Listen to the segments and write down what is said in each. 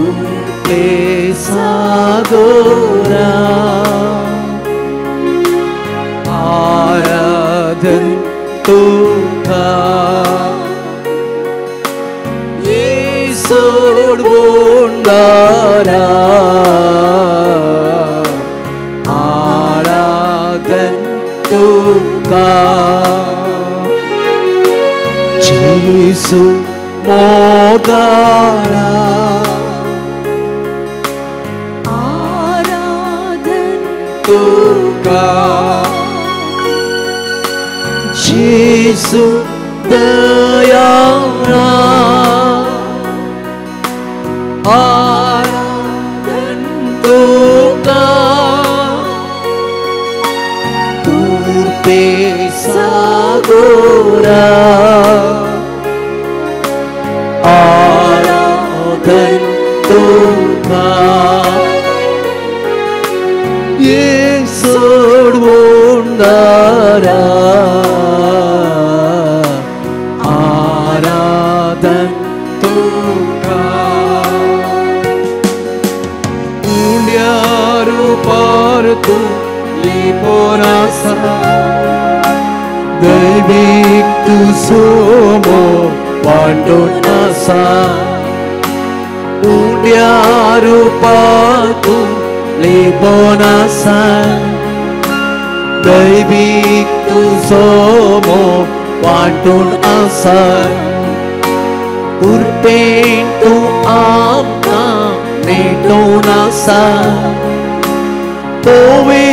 कुर्पे सागोरा आराधन तुका येसोड बोंडारा आराधन तुका जेसू मोगाळा आराधन तुका जेसू दयाळा आराधन तुका कुर्पे सागोरा आराधन तुका येसोड बोंडारा आराधन तुका उंड्यारू पार तूं लिपोनासा दैवीक तूं सोमो वांटून आसा उंड्यारू पार तूं लिपोन आसा दैवीक तूं सोमो वांटून आसा कुर्पेन तूं आमकां नेटोवन आसा तोवे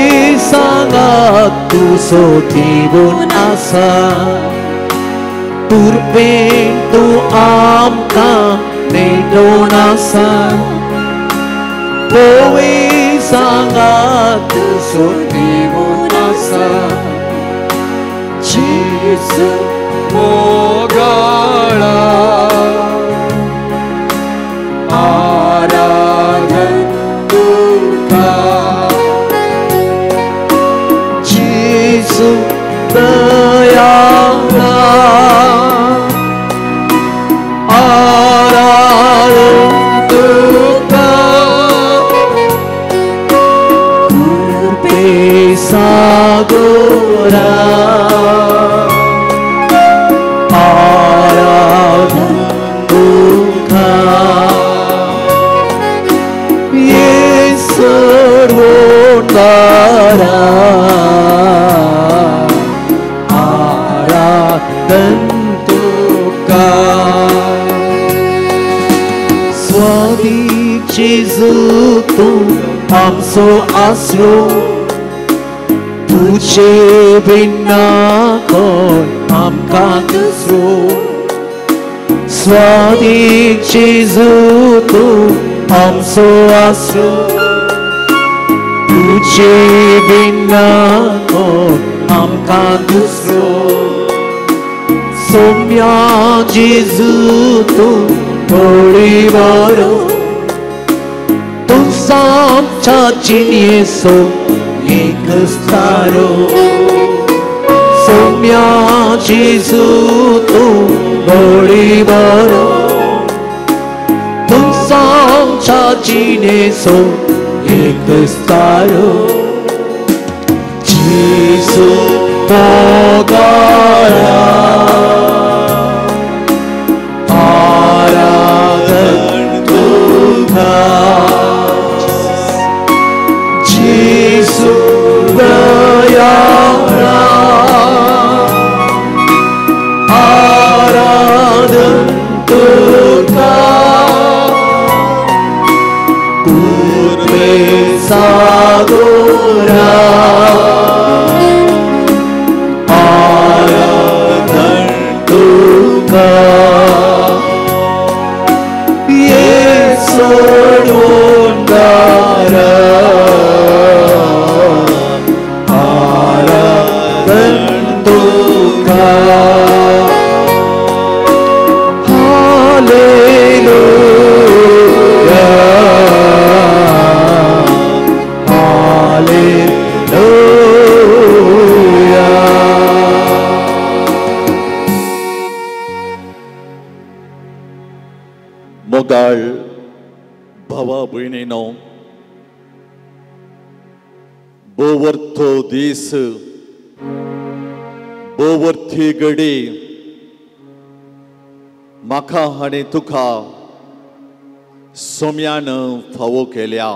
सांगात तूं सोदीवन आसा कुर्पेन तूं आमकां नेटोवन आसा तोवे सांगात तूं सोदीवन आसा जेसू मोगाळा आराधन तुका जेसू दयाळा आराधन तुका कुर्पे सागोरा आराधन तुका येसोड बोंडारा आराधन तुका स्वादीक जेजू तूं आमचो आसरो तुजे बिना कोण आमकां दुसरो स्वादीक जेजू तूं आमचो आसरो तुजे बिना कोण आमकां दुसरो सोम्या जेजू तूं थोडी बरो तूं आमच्या जिणेचो एक तारो सोम्या जेजू तूं थोडी बरो तूं आमच्या जिणेचो एक तारो जेजू मोगाळा आराधन तुका जेसू दयाळा आराधन तुका कुर्पे सागोरा आराधन भावा भयणीनो, बोवर्थो दीस, बोवर्थी घडी म्हाका आनी तुका सोम्यान फावो केल्या.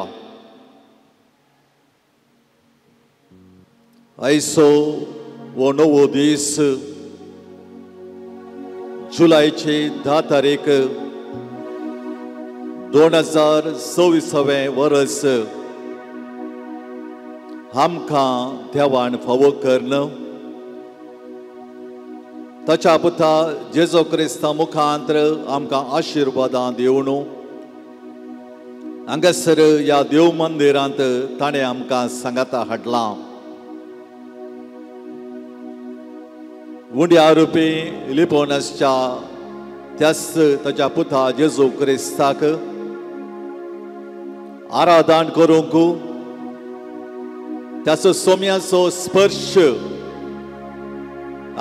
आयचो हो नवो दीस जुलयची 10 तारीख 2024 वर्स आमकां देवान फावो करून ताच्या पुता जेजू क्रिस्ता मुखांतर आमकां आशिर्वादां दिवन हांगासर ह्या देव मंदिरांत ताणें आमकां सांगाता हाडलां. उंड्या रुपी लिपोवन आसच्या त्याच ताच्या पुता जेजू क्रिस्ताक आराधन करूंक त्याचो सोम्याचो स्पर्श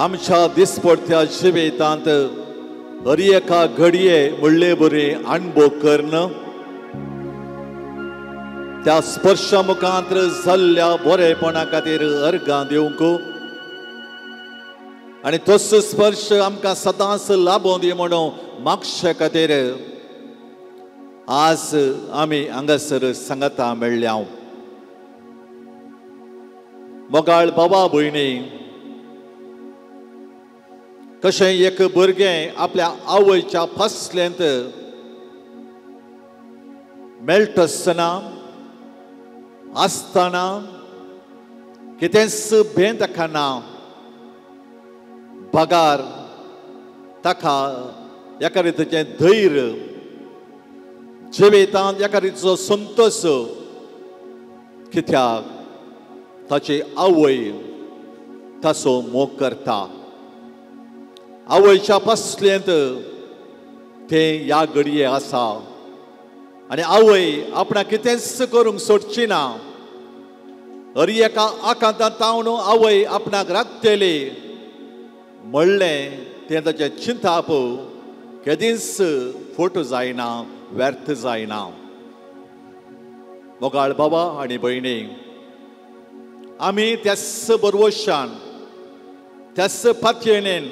आमच्या दिसपडत्या जिवितांत हर एका घडये म्हणले बरी अणभव करून त्या स्पर्शा मुखांत जाल्ल्या बरेपणा खातीर अर्गां दिवंक आनी तोच स्पर्श आमकां सदांच लाबोवन दी म्हणून मागचे खातीर आज आमी हांगासर सांगाता मेळ्ळ्या. मोगाळ बाबा भयणी, कशें एक भुरगें आपल्या आवयच्या फासल्यांत मेळटा आसतना आसतना कितेंच भें ताका ना, बगार ताका एका रितीचें धैर्य, जिवितांत एका रितीचो संतोश, कित्याक ताची आवय ताचो मोग करता. आवयच्या पासलेंत तें ह्या घडये आसा आनी आवय आपणाक कितेंच करूंक सोडची ना. हर एका आकांतांत तावन आवय आपणाक राखतली म्हणलें तें ताचें चिंताप केदींच फोट जायना, व्यर्थ जायना. मोगाळ बाबा आनी भयणी, आमी त्याच बरवशान, त्याच पातयेन,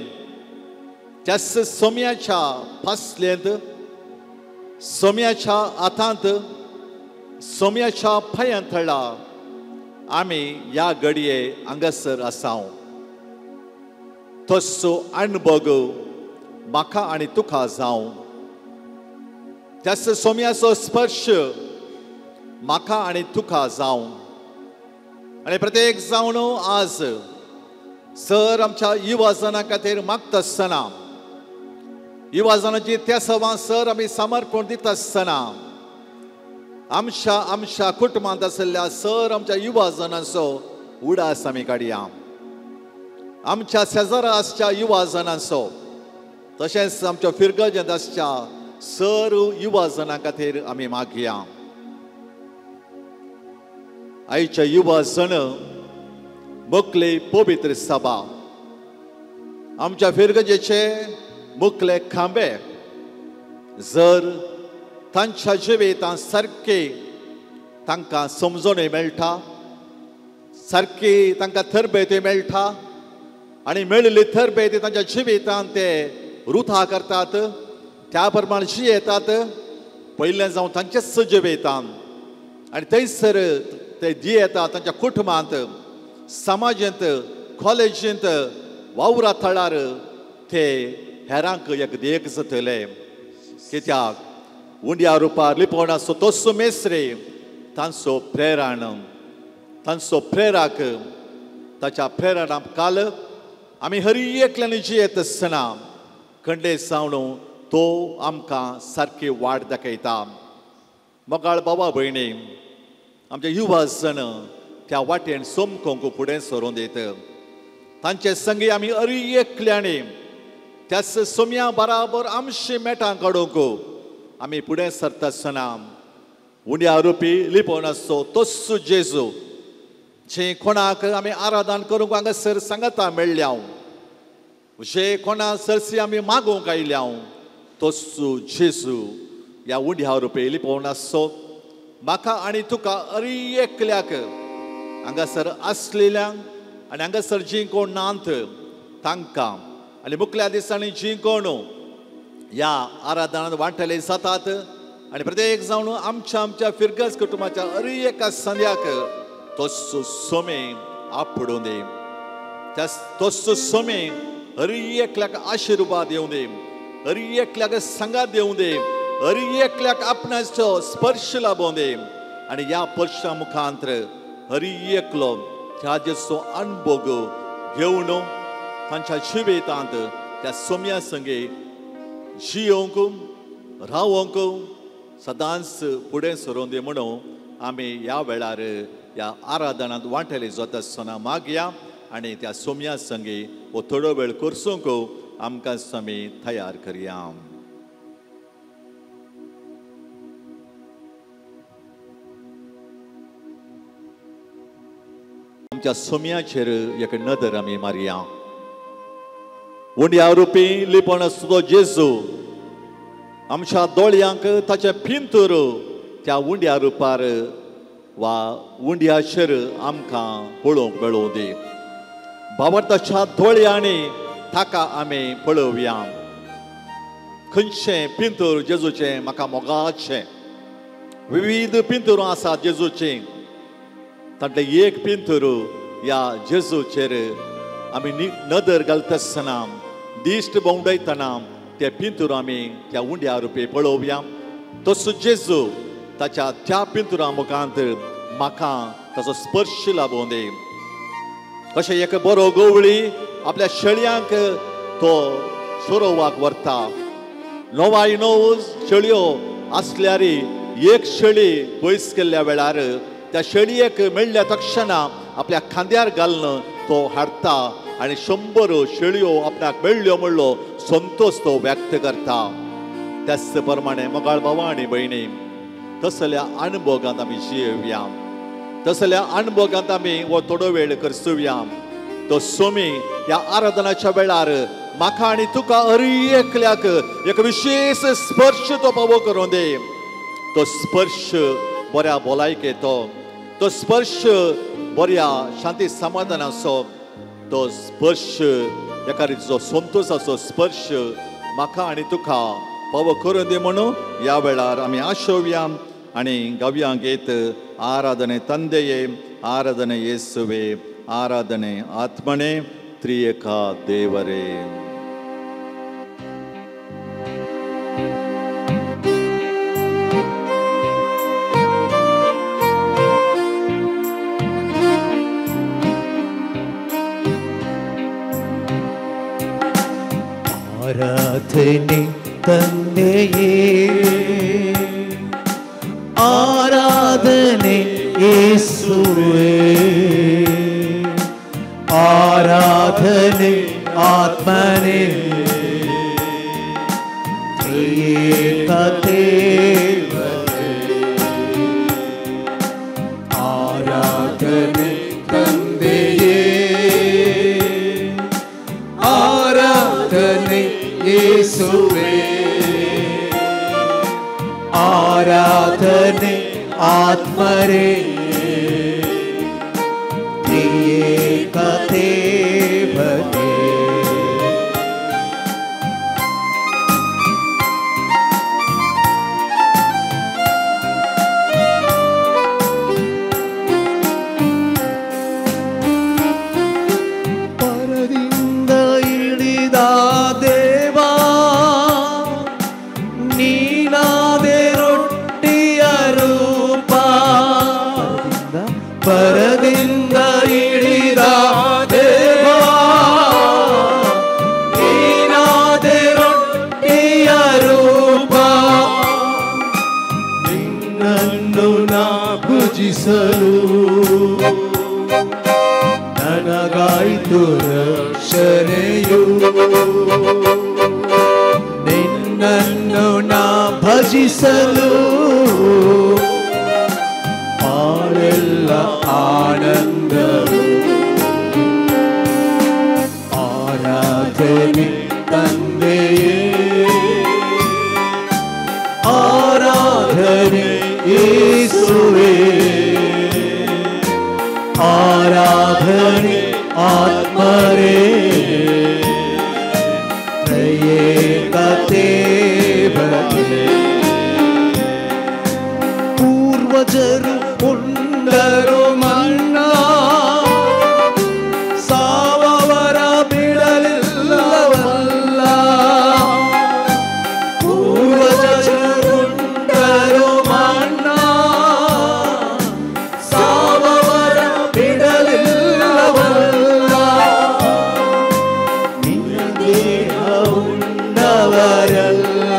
त्याच सोम्याच्या फासलेंत, सोम्याच्या हातांत, सोम्याच्या पांयां थळा आमी ह्या घडये हांगासर आसा. तसो अणभव म्हाका आनी तुका जावं, त्याच सोम्याचो स्पर्श म्हाका आनी तुका जावं. आनी प्रत्येक जावन आज सर आमच्या युवाजना खातीर मागता आसतना, युवाजनाची त्या सवां सर आमी समर्पण दिता आसतना आमच्या आमच्या कुटुंबांत आशिल्ल्या सर आमच्या युवाजनांचो उडास आमी काडया. आमच्या शेजारा आसच्या युवाजनांचो तशेंच आमच्या फिरगजेंत आसच्या सर युवाजनां खातीर आमी मागया. आयच्या युवाजन मुखले पवित्र सभा, आमच्या फिरगजेचे मुखले खांबे जर तांच्या जिवितांत सारके तांकां समजणी मेळटा, सारकी तांकां थरबेती मेळटा आनी मेळिल्ली थरबेती तांच्या जिवितांत ते रुथा करतात, त्या प्रमाण जियेतात. पयलें जावन तांचेच जिवितांत आनी थंयसर ते जियेतात तांच्या कुटुंबांत, समाजेंत, कॉलेजींत, वावरा थळार ते हेरांक एक देख जातले. कित्याक उंड्या रुपार लिपोवन आसचो तोच मेस्त्री तांचो प्रेरण, तांचो प्रेरक, ताच्या प्रेरणा काल आमी हर एकल्यान जियेत आसतना खंडे सावन तो आमकां सारकी वाट दाखयता. मोगाळ बाबा भयणी, आमचे युवा जण त्या वाटेन सोमकोंक फुडें सरून दित. तांचे संगी आमी हर एकल्यानी त्याच सोम्या बराबर आमची मेटां काडूंक आमी फुडें सरता आसतना उंड्या रुपी लिपोवन आसचो तोच जेजू जे कोणाक आमी आराधन करूंक हांगासर सांगाता मेळ्ळ्या, जे कोणा सरसी आमी मागूंक आयल्या, तोच जेजू ह्या उंड्या रुपये लिपोवन आसचो म्हाका आनी तुका अरी एकल्याक हांगासर आसलेल्यांक आनी हांगासर जीं कोण नात तांकां आनी मुखल्या दिसांनी जीं कोण ह्या आराधनांत वांटले जातात आनी प्रत्येक जावन आमच्या आमच्या फिरगज कुटुंबाच्या अरी एका संद्याक तोच सोमे आपडूं दी, तोच सोमे हरी एकल्याक आशिर्वाद येवं दी, हरी एकल्याक सांगात येवं दी, हरी एकल्याक आपणाचो स्पर्श लाबोवं दी आनी ह्या स्पर्शा मुखांतर हरी एकलो त्या जेचो अणभोग घेवन तांच्या जिवितांत त्या सोम्या संगे जियोवंक रावोंक सदांच फुडें सरोवन दी म्हणून आमी ह्या वेळार ह्या आराधनांत वांटेले जाता आसतना मागया आनी त्या सोम्या संगे हो थोडो वेळ करसूंक आमकां आमी तयार करया. आमच्या सोम्याचेर एक नदर आमी मारया. उंड्या रुपी लिपण आसतो जेजू आमच्या दोळयांक ताचें पिंतूर त्या उंड्या रुपार वा उंड्याचेर आमकां पळोवंक मेळोवं दी. भावार्थाच्या दोळयांनी ताका आमी पळोवया. खंयचें पिंतूर जेजूचें म्हाका मोगाचें, विविध पिंतुरां आसात जेजूचीं, तांतलें एक पिंतूर ह्या जेजूचेर आमी नदर घालता आसतना दिश्ट भोंवडयतना ते पिंतूर आमी त्या उंड्या रुपी पळोवया. तसो जेजू ताच्या त्या पिंतुरा मुखांत म्हाका ताचो स्पर्श लाबोवं दी. अशें एक बरो गवळी आपल्या शेळयांक तो सोरोवाक व्हरता. णवाय णव शेळयो आसल्यार एक शेळी पयस केल्ल्या वेळार त्या शेळयेक मेळ्ळ्या तक्षणा आपल्या खांद्यार घालून तो हाडटा आनी 100 शेळयो आपणाक मेळ्ळ्यो म्हणलो संतोष तो व्यक्त करता. त्याच प्रमाणे मोगाळ भावा आनी भयणी तसल्या अणभोगांत आमी जियोवया, तसल्या अणभोगांत आमी हो थोडो वेळ करसुया. तो सोमी ह्या आराधनाच्या वेळार म्हाका आनी तुका हरी एकल्याक एक विशेष स्पर्श तो पावो करूं दी. तो स्पर्श बऱ्या भलायकेचो, तो स्पर्श बऱ्या शांती समाधानाचो, तो स्पर्श एका रितीचो संतोषाचो स्पर्श म्हाका आनी तुका पावो करूं दी म्हणून ह्या वेळार आमी आशोवया आनी गावया घेत आराधने ತಂದೆಯೇ, ಆರಾಧನೆ ಯೇಸುವೆ, ಆರಾಧನೆ ಆತ್ಮನೇ, ತ್ರಿಯೇಕ ದೇವರೇ. ಆರಾಧನೆ ತಂದೆಯೇ, ಆರಾಧನೆ ಯೇಸುವೇ, ಆರಾಧನೆ ಆತ್ಮನೇ, ತ್ರಿಯೇಕ ದೇವರೇ. ಆರಾಧನೆ ತಂದೆಯೇ, ಆರಾಧನೆ ಯೇಸುವೇ, ಆರಾಧನೆ ಆತ್ಮರೇ, ತ್ರಿಯೇಕ ದೇವರೇ. ಪರದಿಂದ ಇಳಿದ ದೇವಾ, ನೀನಾದೆ ರೊಟ್ಟಿಯ ರೂಪ. ಪರದಿಂದ ಇಳಿದ ದೇವಾ, ನೀನಾದೆ ರೊಟ್ಟಿಯ ರೂಪ. ನಿನ್ನನ್ನು ನಾ ಪೂಜಿಸಲು ನನಗಾಯ್ತು ರಕ್ಷಣೆಯು, ನಿನ್ನನ್ನು ನಾ ಭಜಿಸಲು ಬಾಳೆಲ್ಲ ಆನಂದವು. ಆರಾಧನೆ ತಂದೆಯೇ, ಯೇಸುವೇ, ಆರಾಧನೆ ಆತ್ಮರೇ, ತ್ರಿಯೇಕ ದೇವರೇ. ಪೂರ್ವಜರು ಉಂಡರು ಮನ್ನಾ, ಸಾವವರ ಬಿಡಲಿಲ್ಲವಲ್ಲ. ಪೂರ್ವಜರು ಉಂಡರು ಮನ್ನಾ, ಸಾವವರ ಬಿಡಲಿಲ್ಲವಲ್ಲ. ನಿನ್ನ ದೇಹ ಉಂಡವರಲ್ಲ,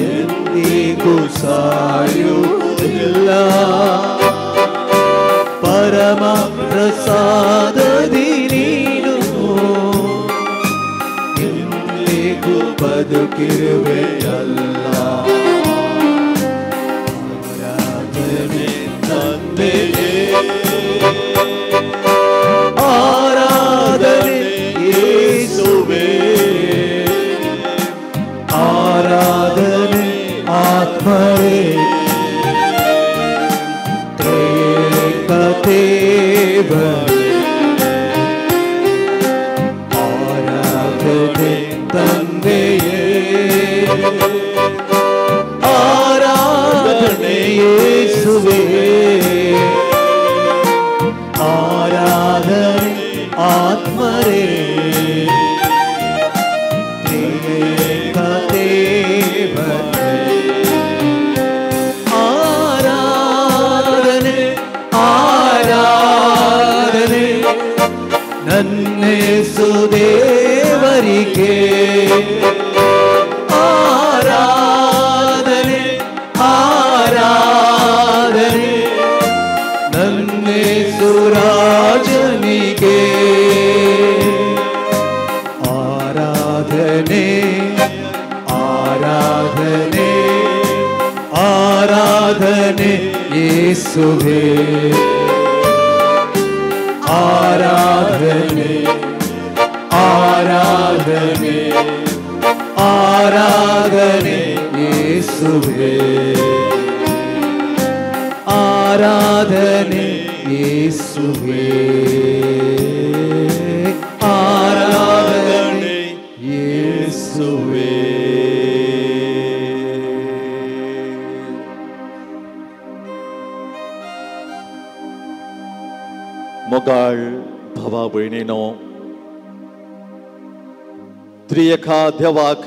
ಎಂದಿಗೂ ಸಾಯುವುದಿಲ್ಲ. ಪರಮ ಪ್ರಸಾದದಿ ನೀನು ಎಂದಿಗೂ ಬದುಕಿರುವೆಯಲ್ಲ. ಆರಾಧನೆ ತಂದೆಯೇ, ಆರಾಧನೆ ಯೇಸುವೇ, ಆರಾಧನೆ ಆತ್ಮರೇ, ತ್ರಿಯೇಕ ದೇವರೇ. ಆರಾಧನೆ ತಂದೆಯೇ, ಆರಾಧನೆ ಯೇಸುವೇ, ಆರಾಧನೆ ಆತ್ಮರೇ, ತ್ರಿಯೇಕ ದೇವರೇ. ಆರಾಧನೆ ಆರಾಧನೆ ನನ್ನೇಸು ದೇವರಿಗೆ, ಆರಾಧನೆ ಆರಾಧನೆ ನನ್ನೇಸು ರಾಜನಿಗೆ. ಆರಾಧನೆ ಆರಾಧನೆ ಆರಾಧನೆ ಯೇಸುವೇ, ಆರಾಧನೆ ಆರಾಧನೆ ಆರಾಧನೆ ಯೇಸುವೇ, ಆರಾಧನೆ ಯೇಸುವೇ, ಆರಾಧನೆ ಯೇಸುವೇ. मोगाळ भावा भयणीनो, त्रियेका देवाक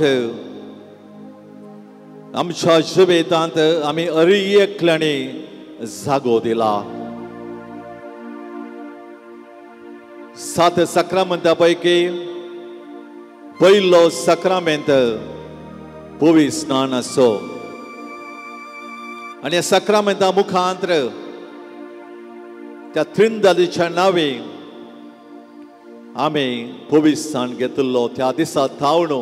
आमच्या जिवितांत आमी अरियेकल्यानी जागो दिला. सात साक्रामेंता पैकी पयलो साक्रामेंत पवित्र स्नान आसो आनी ह्या साक्रामेंता मुखांतर त्या त्रिंदादीच्या नांवे आमी पवित्र स्नान घेतिल्लो. त्या दिसा थावन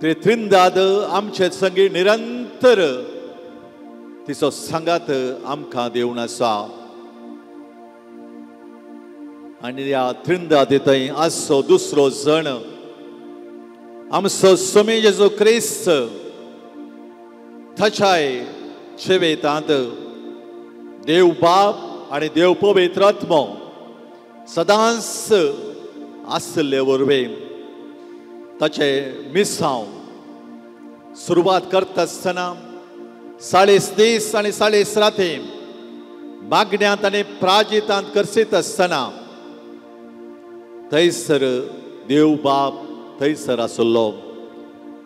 ते त्रिंदाद आमचे संगी निरंतर तिचो सांगात आमकां दिवन आसा. आनी ह्या त्रिंदादी थंय आसचो दुसरो जण आमचो स्वामी जेजू क्रिस्त ताच्याय जिवितांत देव बाप आनी देव पवित्र आत्मो सदांच आसले वरवीं ताचें मिसांव सुरवात करता आसतना 40 दीस आनी 40 राती मागण्यांत आनी प्राजितांत करसीत आसतना थंयसर देव बाप थंयसर आसलो,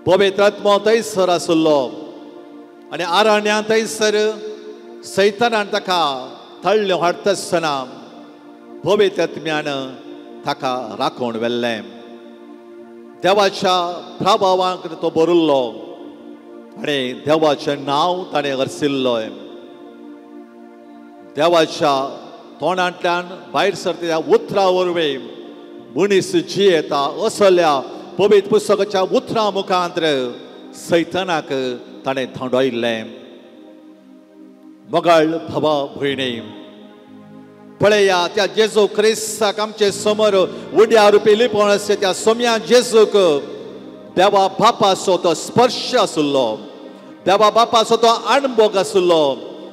पवित्र आत्मो थंयसर आसलो आनी आरण्यांत थंयसर सैतानान ताका तळ्ळें हाडटा आसतना पवित्र आत्म्यान ताका राखून व्हेल्लें. देवाच्या प्रभावाक तो भरिल्लो आनी देवाचें नांव ताणें अर्सिल्लो. देवाच्या तोंडांतल्यान भायर सरता उतरां वरवीं मनीस जियेता असल्या पवित्र पुस्तकाच्या उतरां मुखांतर सैतानाक ताणें धांवडायिल्लें. मोगाळ भावा भयणी, पळया त्या जेजू क्रिस्ताक आमचे समोर उड्या रुपी लिपोवन आसले त्या सोम्या जेजूक देवा बापाचो तो स्पर्श आसलो, देवा बापाचो तो अणभोग आसलो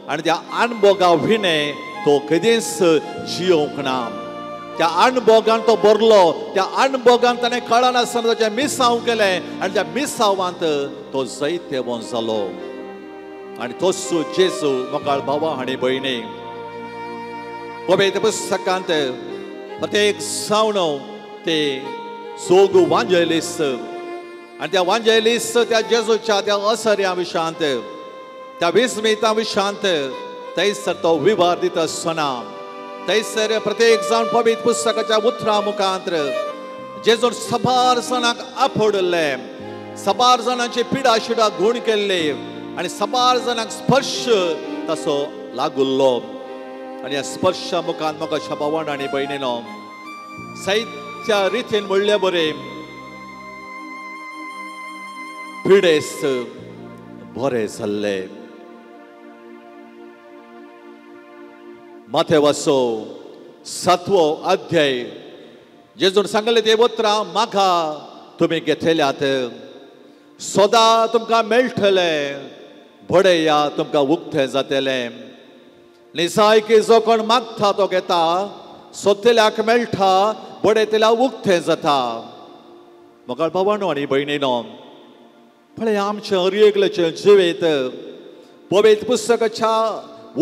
आनी त्या अणभोगा विणे तो कदीच जियोंक ना. त्या अणभोगान तो भरलो, त्या अणभोगान ताणें कळनासतना ताचें मिसांव केलें आनी त्या मिसांवांत तो जैतेवंत जालो. आनी तोच जेजू मोगाळ भावा आनी भयणी पवित्र पुस्तकांत प्रत्येक जावन ते सोग वांजेलीस आनी त्या वांजेलीस त्या जेजूच्या त्या असर्या विशांत त्या विस्मिता विशांत थंयसर तो विवार दिता आसतना थंयसर प्रत्येक जाण पवित्र पुस्तकाच्या उतरां मुखांत जेजून सबार जाणांक आफोडले, सबार जाणांची पिडा शिडा गूण केल्ली आनी सबार जाणांक स्पर्श तसो लागुल्लो. आनी ह्या स्पर्शा मुखान म्हाका भावान आनी भयणीनो साहित्या रितीन म्हणले बरें पिडेस्त बरे जाल्ले. माथेवाचो 7वो अध्याय जेजून सांगले ते उतरां म्हाका तुमी घेतल्यात, सदां तुमकां मेळटलें, बडया तुमकां उक्तें जातलें. निसायकी जो कोण मागता तो घेता, सोदतल्याक मेळटा, बडयतल्याक उक्तें जाता. मोगाळ भावानो आनी भयणीनो पळय आमचें हर एकल्याचें जिवीत पवित्र पुस्तकाच्या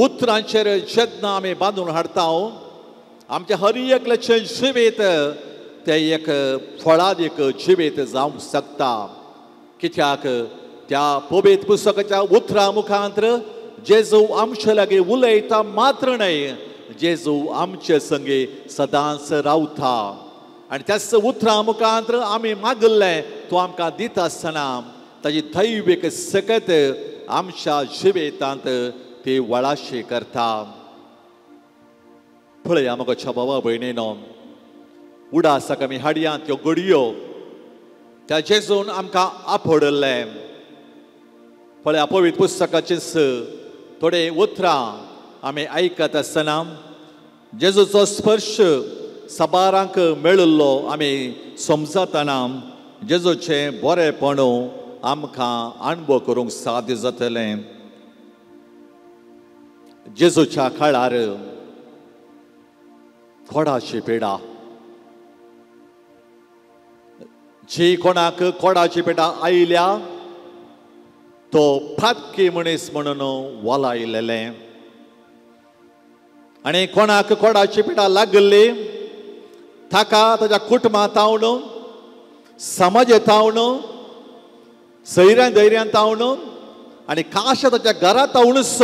उतरांचेर जेन्ना आमी बांदून हाडटा आमचें हर एकल्याचें जिवीत तें एक फळादीक जिवीत जावंक शकता. कित्याक त्या पवित्र पुस्तकाच्या उतरां मुखांत जेजू आमचे लागीं उलयता मात्र न्हय, जेजू आमचे संगी सदांच रावता आनी त्याच उतरां मुखांत आमी मागल्लें तो आमकां दिता आसतना ताजी दैवीक सकत आमच्या जिवितांत ती वळाशी करता. पळया म्हज्या भावा भयणीनो उडासाक आमी हाडया त्यो घडयो त्या जेजून आमकां आफोडलें. पळया पवित्र पुस्तकाचीच थोडे उतरां आमी आयकत आसतना जेजूचो स्पर्श सबारांक मेळिल्लो आमी समजतना जेजूचें बरेंपण आमकां अणभव करूंक साध्य जातलें. जेजूच्या काळार कोडाची पिडा जी कोणाक कोडाची पिडा आयल्या तो फातकी मनीस म्हणून वलायलेलें आनी कोणाक कोडाची पिडा लागली ताका ताच्या कुटुंबा तावन समाजे तावन सैऱ्यान धैर्यान तावन आनी काश ताच्या घरा तावनूच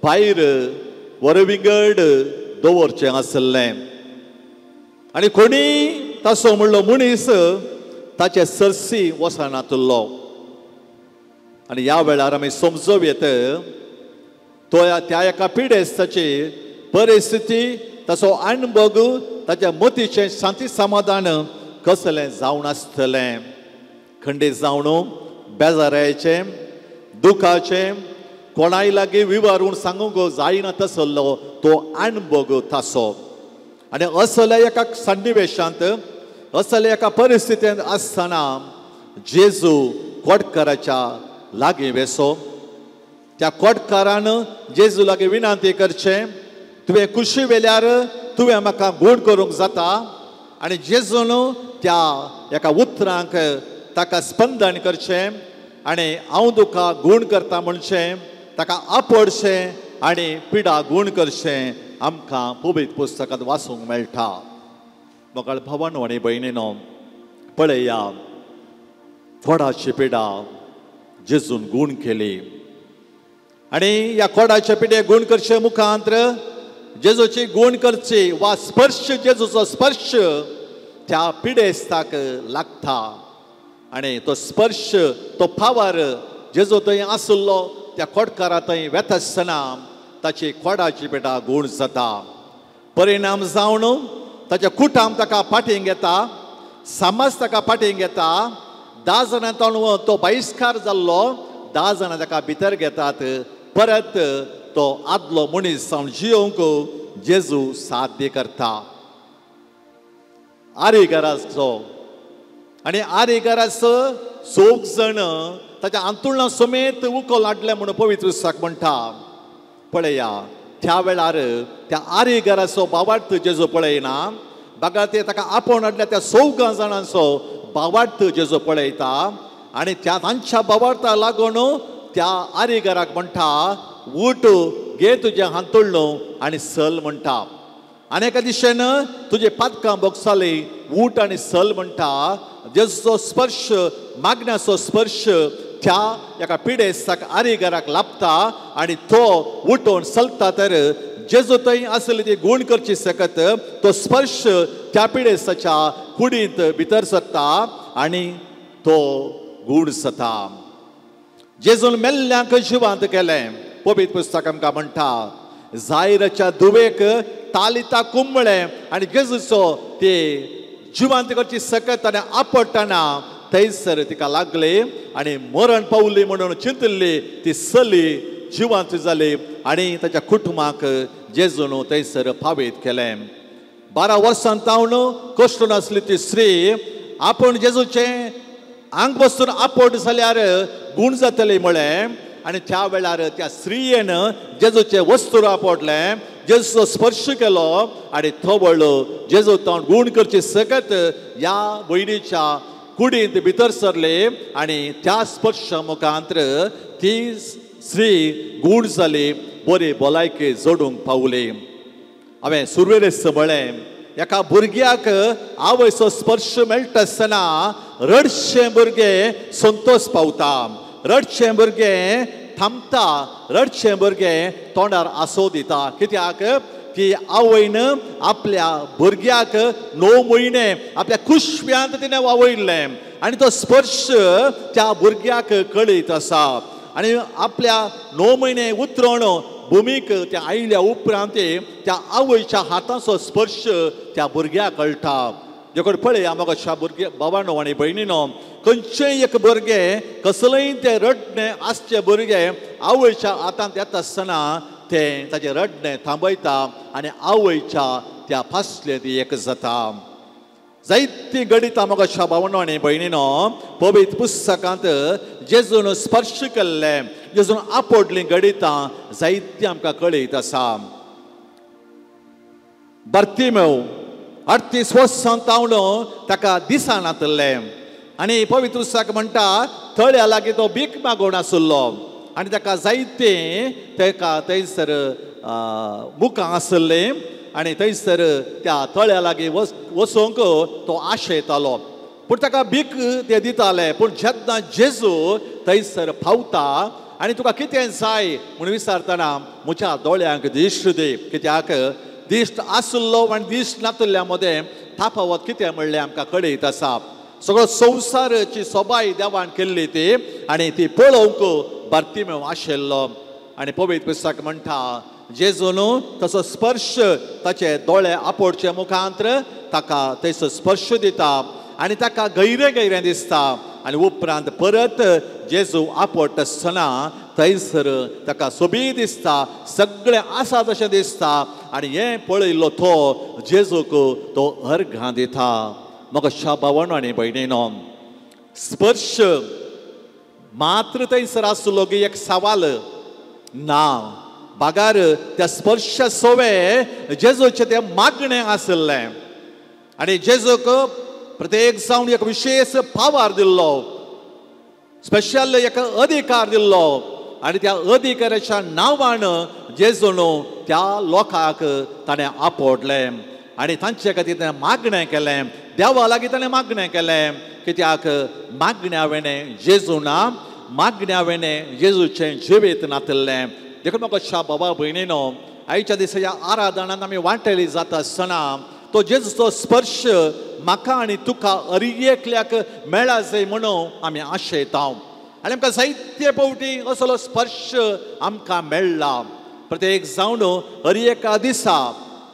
भायर वरविंगड दवरचें आसलें. आनी कोणी तसो म्हणलो मनीस ताचे सरसी वचनातलो. आनी ह्या वेळार आमी समजूं येत तो त्या एका पिडेस्ताची परिस्थिती ताचो अणभव ताच्या मतीचें शांती समाधान कसलें जावन आसतलें. खंडीत जावन बेजारायचें दुखाचें कोणाय लागीं विवरून सांगूंक जायना तसलो तो अणभव ताचो. आनी असल्या एका सन्निवेशांत असल्या एका परिस्थितींत आसतना जेजू कोटकाराच्या लागीं वेसो. त्या कोटकारान जेजू लागीं विनंती करचें, तुवें कुशी वेल्यार तुवें म्हाका गूण करूंक जाता. आनी जेजून त्या एका उतरांक ताका स्पंदन करचें आनी हांव तुका गूण करता म्हणचें, ताका आपडचें आनी पिडा गूण करचें आमकां पवित्र पुस्तकांत वाचूंक मेळटा. मोगाळ भावानो आनी भयणीनो पळया कोडाची पिडा जेजून गूण केली आनी ह्या कोडाच्या पिडे गूण करचे मुखांत जेजूची गूण करची वा स्पर्श जेजूचो स्पर्श त्या पिडेस्ताक लागता आनी तो स्पर्श तो पावर जेजू थंय आसलो त्या कोटकारा थंय वेता आसतना ताची कोडाची पिडा गूण जाता. परिणाम जावन ताच्या कुटाम ताका फाटीं घेता, समाज ताका फाटीं घेता. 10 जाणां तो बहिश्कार जाल्लो, 10 जाणां ताका भितर घेतात. परत तो आदलो मनीस जावन जियोंक जेजू साध्य करता. आरिगराचो आनी आरिगराचो चौग जाण ताच्या आंतुळणा समेत उकल हाडलें म्हणून पवित्र पुस्तक म्हणटा. पळया त्या वेळार त्या आरेगराचो भावार्थ जेजू पळयना, बागा ते ताका आपोवन हाडल्या त्या 4 जाणांचो भावार्थ जेजू पळयता आनी त्या तांच्या भावार्था लागून त्या आरेगराक म्हणटा उठ घे तुजें हांतुळणो आनी सल म्हणटा. आनी एका दिशेन तुजे पातकां भोगसाली उठ आनी सल म्हणटा. जेजूचो स्पर्श, मागण्याचो स्पर्श त्या एका पिडेस्ताक आरेगराक लाभता आनी तो उठोवन चलता. तर जेजू थंय आसली ती गूण करची शकत तो स्पर्श त्या पिडेस्ताच्या कुडींत भितर सरता आनी तो गूण जाता. जेजून मेल्ल्यांक जिवांत केलें. पवित्र पुस्तक आमकां म्हणटा जायराच्या धुवेक तालिता कुंबळें आनी जेजूचो ते जिवांत करची सकत आनी आपडटना थंयसर तिका लागले आनी मरण पावली म्हणून चिंतिल्ली ती चली जिवांत जाली आनी ताच्या कुटुंबाक जेजून थंयसर पावयत केलें. 12 वर्सां तावन कश्ट नासली ती स्त्री आपूण जेजूचें आंग बसून आपोट जाल्यार गूण जातली म्हळें आनी त्या वेळार त्या स्त्रियेन जेजूचें वस्तूर आपडलें, जेजूचो स्पर्श केलो आनी थवळो जेजू तावन गूण करची सकत ह्या भयणीच्या कुडींत भितर सरले आनी त्या स्पर्श मुखांतर ती स्त्री गूण जाली, बरी भलायकी जोडूंक पावली. हांवें सुरवेरच म्हळें एका भुरग्याक आवयचो स्पर्श मेळटा आसतना रडशें भुरगें संतोष पावता, रडशें भुरगें थांबता, रडशें भुरगें तोंडार आसो दिता. कित्याक ती आवयन आपल्या भुरग्याक 9 म्हयने आपल्या कुशव्यांत तिणें वावयल्लें आनी तो स्पर्श त्या भुरग्याक कळीत आसा. आनी आपल्या 9 म्हयने उतरण भुमीक त्या आयल्या उपरांत त्या आवयच्या हाताचो स्पर्श त्या भुरग्याक कळटा. देखून पळया म्हाका भुरगे बाबानो आनी भयणीनो, खंयचेय एक भुरगें कसलेंय तें रडणें आसचें भुरगें आवयच्या हातांत येता आसतना तें ताचें रडणें थांबयता आनी आवयच्या त्या फासलें एक जाता. जायतीं घडितां म्हाका भावनो आनी भयणीनो पवित्र पुस्तकांत जेजून स्पर्श केल्लें, जेजून आपडलीं घडितां जायतीं आमकां कळयत आसा. बार्तिमेव 38 वर्सां तावन ताका दिसनातलें आनी पवित्र पुस्तक म्हणटा तळ्या लागीं तो भीक मागून आशिल्लो आनी ताका जायतें ताका थंयसर मुखां आशिल्लें आनी थंयसर त्या तळ्या लागीं वचूंक तो आशेतालो, पूण ताका भीक ते दिताले. पूण जेन्ना जेजू थंयसर पावता आनी तुका कितें जाय म्हूण विचारतना म्हज्या दोळ्यांक दिश्ट दी. कित्याक दिश्ट आशिल्लो आनी दिश्ट नातिल्ल्या मदें तापावत कितें म्हणलें आमकां कळयत आसा. सगळो संवसाराची सोबाय देवान केल्ली ती आनी ती पळोवंक बार्तिमेव आशिल्लो. आनी पवित्र पुस्तक म्हणटा जेजून तसो स्पर्श ताचे दोळे आपोडचे मुखांतर ताका थंयसर स्पर्श दिता आनी ताका गैरें गैरें दिसता आनी उपरांत परत जेजू आपडटा आसतना थंयसर ताका सोबीत दिसता, सगळें आसा तशें दिसता आनी हें पळयल्लो तो जेजूक तो अर्घां दिता. म्हाका भावनो आनी भयणीनो, स्पर्श मात्र थंयसर आसलो की एक सवाल ना, बागार त्या स्पर्श सोवे जेजूचें तें मागणें आशिल्लें आनी जेजूक प्रत्येक जावन एक विशेष पावार दिल्लो, स्पेशल एक अधिकार दिल्लो आनी त्या अधिकाराच्या नांवान जेजून त्या लोकांक ताणें आपडलें आनी तांचे खातीर ताणें मागणें केलें, देवा लागीं ताणें मागणें केलें. कित्याक मागण्या वेणें जेजू ना, मागण्या वेणें जेजूचें जिवीत नातिल्लें. देखून म्हाका बाबा भयणीनो, आयच्या दिसा ह्या आराधनान आमी वांटेली जाता आसतना तो जेजूचो स्पर्श म्हाका आनी तुका अरियेकल्याक मेळा जाय म्हणून आमी आशेता आनी आमकां जायते फावटी असलो स्पर्श आमकां मेळ्ळा. प्रत्येक जावन हर एका दिसा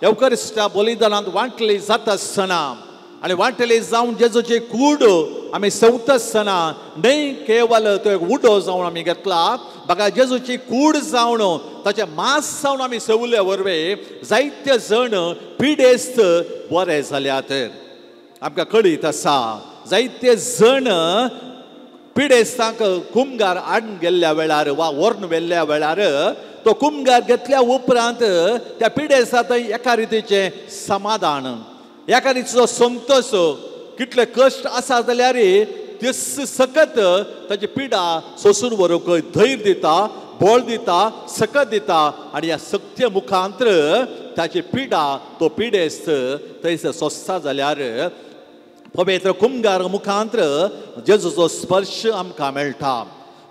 येवकरिस्टा बलिदानांत वांटली जाता आसतना आनी वांटली जावन जेजूची कूड आमी सेवता आसतना न्हय केवल तो एक उडो जावन आमी घेतला, बागा जेजूची कूड जावन ताचें मांस जावन आमी सेवले वरवीं जायते जण पिडेस्त बरे जाल्यात. आमकां कळीत आसा जायते जण पिडेस्तांक कुमगार हाडून गेल्ल्या वेळार वा व्हरून व्हेल्ल्या वेळार तो कुमगार घेतल्या उपरांत त्या पिडेस्ता थंय एका रितीचें समाधान, एका रितीचो संतोश, कितले कश्ट आसा जाल्यार ते सकत ताची पिडा सोसून व्हरूंक धैर्य दिता, बळ दिता, सकत दिता आनी ह्या सक्त्या मुखांतर ताची पिडा तो पिडेस्त थंयसर सोंसता जाल्यार पवित्र कुमगार मुखांतर जेजूचो स्पर्श आमकां मेळटा.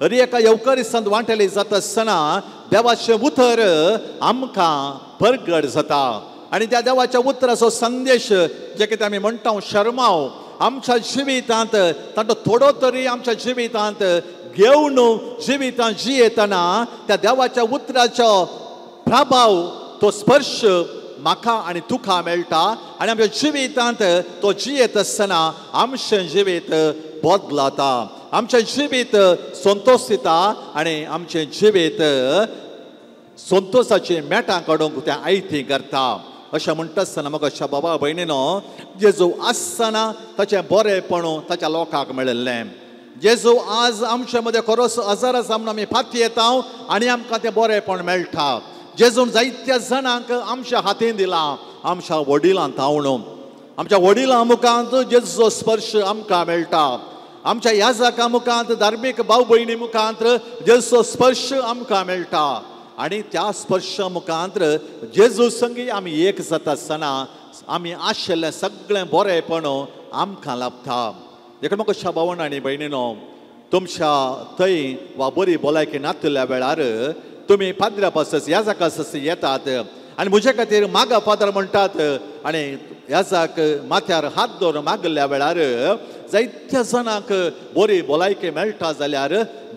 हर एका येवकारिस्तांत वांटेली जाता आसतना देवाचें उतर आमकां परगट जाता आनी त्या देवाच्या उतराचो संदेश जे कितें आमी म्हणटा शर्माव आमच्या जिवितांत तांचो थोडो तरी आमच्या जिवितांत घेवन जिवितांत जियेतना त्या देवाच्या उतराचो प्रभाव तो स्पर्श म्हाका आनी तुका मेळटा आनी आमच्या जिवितांत तो जियेत आसतना आमचें जिवीत बदलता, आमचें जिवीत संतोश दिता आनी आमचें जिवीत संतोशाची मेटां काडूंक तें आयती करता. अशें म्हणटा आसतना म्हाका अशा बाबा भयणीनो जेजू आसतना ताचें बरेंपण ताच्या लोकांक मेळिल्लें. जेजू आज आमचे मदें खरोच हजार आसा म्हणून आमी फाती येता आनी आमकां तें बरेंपण मेळटा. जेजून जायत्या जाणांक आमच्या हातीन दिलां, आमच्या वडिलां तावण, आमच्या वडिलां मुखांत जेजूचो स्पर्श आमकां मेळटा. आमच्या याजका मुखांत, धार्मीक भाव भयणी मुखांत जेजूचो स्पर्श आमकां मेळटा आनी त्या स्पर्शा मुखांत जेजू संगी आमी एक जाता आसतना आमी आशिल्लें सगळें बरेंपण आमकां लाभता. देखून म्हाका अशा भावंडां आनी भयणीनो तुमच्या थंय वा बरी भलायकी नातिल्ल्या वेळार तुमी पाद्र्या पासत याजका पासत येतात आनी म्हजे खातीर मागा फादर म्हणटात आनी याजक माथ्यार हात दवरून मागल्या वेळार जायत्या जाणांक बरी भलायकी मेळटा जाल्यार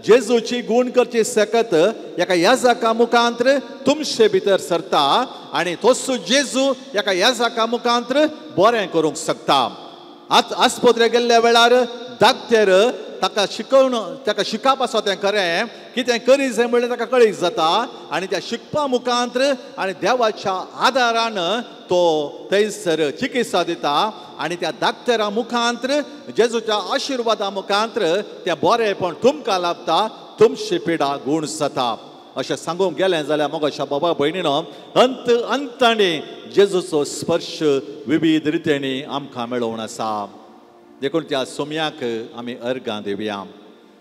जेजूची गूण करची सकत एका याजका मुखांत तुमचे भितर सरता आनी तोच जेजू एका याजका मुखांत बरें करूंक शकता. आस्पत्रे गेल्ल्या वेळार दाक्तेर ताका शिकोवन ताका शिकप आसा तें खरें कितें करी जाय म्हणल्यार ताका कळीत जाता आनी त्या शिकपा मुखांत आनी देवाच्या आदारान तो थंयसर चिकित्सा दिता आनी त्या दाक्तेरा मुखांत जेजूच्या आशिर्वादा मुखांत तें बरेंपण तुमकां लाभता, तुमची पिडा गूण जाता. अशें सांगूंक गेलें जाल्यार मग अशा बाबा भयणीनो अंत अंतांनी जेजूचो स्पर्श विविध रितींनी आमकां मेळोवन आसा. देखून त्या सोम्याक आमी अर्गां दिवया.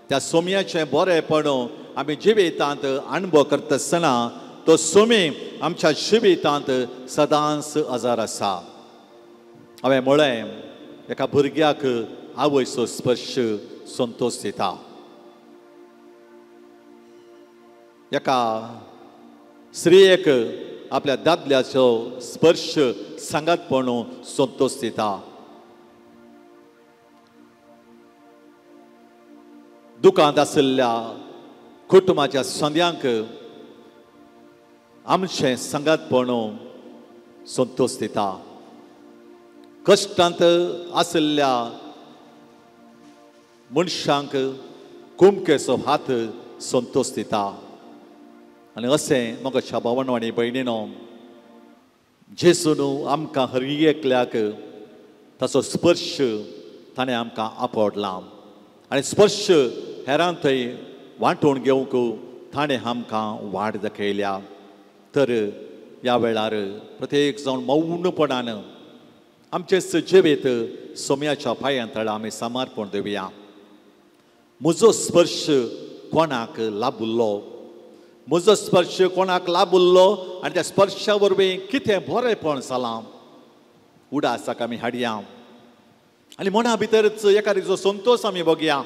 त्या सोम्याचें बरेंपण आमी जिवितांत अणभव करता आसतना तो सोमी आमच्या जिवितांत सदांच आजार आसा. हांवें म्हळें एका भुरग्याक आवयचो स्पर्श संतोश दिता, एका स्त्रियेक आपल्या दादल्याचो स्पर्श सांगातपण संतोश दिता. दुकांत आशिल्ल्या कुटुंबाच्या संद्यांक आमचें सांगातपण संतोश दिता. कश्टांत आशिल्ल्या मनशांक कुमकेचो हात संतोश दिता. आनी अशें म्हज्या भावांनो आनी भयणीनो जेजून आमकां हर एकल्याक ताचो स्पर्श ताणें आमकां आपडला आनी स्पर्श हेरां थंय वांटून घेवंक ताणें आमकां वाट दाखयल्या. तर ह्या वेळार प्रत्येक जावन मौनपणान आमचें जिवीत सोम्याच्या पांयां तळा आमी समर्पण दिवया. म्हजो स्पर्श कोणाक लाभुल्लो, म्हजो स्पर्श कोणाक लाभुल्लो आनी त्या स्पर्शा वरवीं कितें बरेंपण जालां उडासाक आमी हाडया आनी मना भितरच एका रितीचो संतोश आमी बघया.